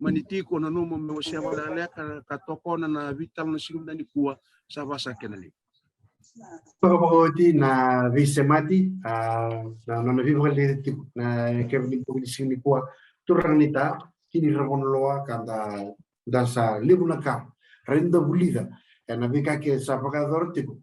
Mani tiko nanuma meu wasea vakalekaleka ka tokona na veitalanoa siga vinaka nikua, sa vaka sa kena levu. Vakavakaoti na veisemati, a, na nona veivakaliga tiko na kena ni bogi ni siga nikua. Turaga ni ta, kini ra vono loa ka da, da sa levu na ka rawa ni da vulica ena veika ke sa vakayacora tiko.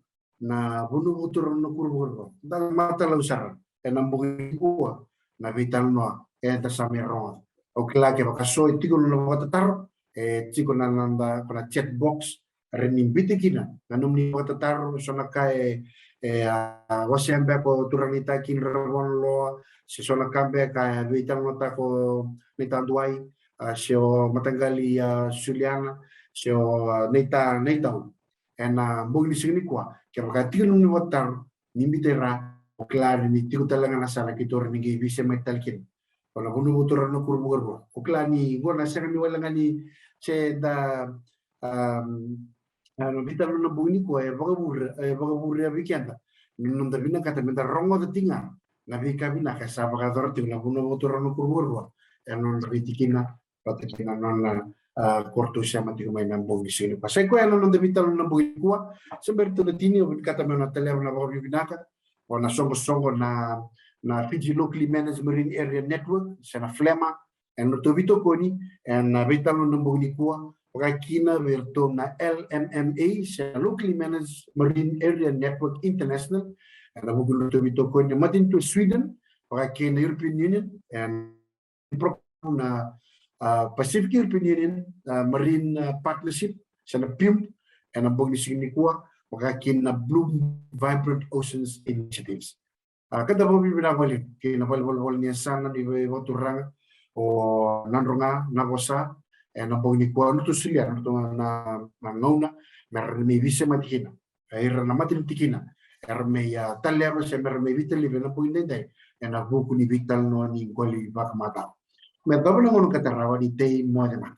na Vanua Vakaturaga na Kuro Vakarua. Da matalau sara ena bogi nikua na veitalanoa eda sa mai rogoca. Au kila kevaka so e tiko na vakatataro, e tiko na noda, ko na chat box, rawa ni biuta kina na nomuni vakatataro, so na ka e, e, a, wasea beka o turaga ni Taki Dravonaloa, se so na ka beka e veitalanoataka o Naita Duai, a, se o mataqali, a, Suliana, se o, a, Naita, Naitau. Ena bogi ni siga nikua, kevaka tiko na nomuni vakatataro, ni biuta i ra, au kila ni tiko tale ga na sala keitou rawa ni qai veisemati tale kina. O na Vanua Vakaturaga na Kuro Vakarua. Au kila ni qo na sega ni wale ga ni se da, um, a, na veitalanoa na bogi nikua e vakavure, e vakavure vei keda. Ni noda vinakata meda rogoca tiko ga na veika vinaka e sa vakayacora tiko na Vanua Vakaturaga na Kuro Vakarua ena nodra veitikina vata kei na nona, a, koro tou sema tiko mai na bogi ni siga nikua. Sa i koya na noda veitalanoa na bogi nikua. Se bera tu na tini, au vinakata meu na taleva na vakavinavinaka o na soqosoqo na, na Fiji Locally Managed Marine Area Network, se na FLMMA, ena nodratou veitokoni ena veitalanoa na bogi nikua, vaka kina vei iratou na L M M A, se na Locally Managed Marine Area Network International, ena vuku ni nodratou veitokoni na matanitu e Sweden, vaka kina na European Union, ena program na, a, Pacific European Union, a, Marine, a, Partnership, se na PEMP, ena bogi ni siga nikua, vaka kina na Blue Vibrant Oceans Initiatives. A, ka da vakavinavinaka vakalevu kei na valenivolavola ni yasana ni vei vakaturaga o Nadroga Navosa, ena bogi nikua, nodratou solia na, na, na gauna me ra mai veisemati kina. E, ira na matanitu kina era mai, a, taleva se me ra mai veitalevi ena bogi edaidai ena vuku ni veitalanoa ni qoli vakamatau. Me yacova na gauna ka tarava ni tei moce mada.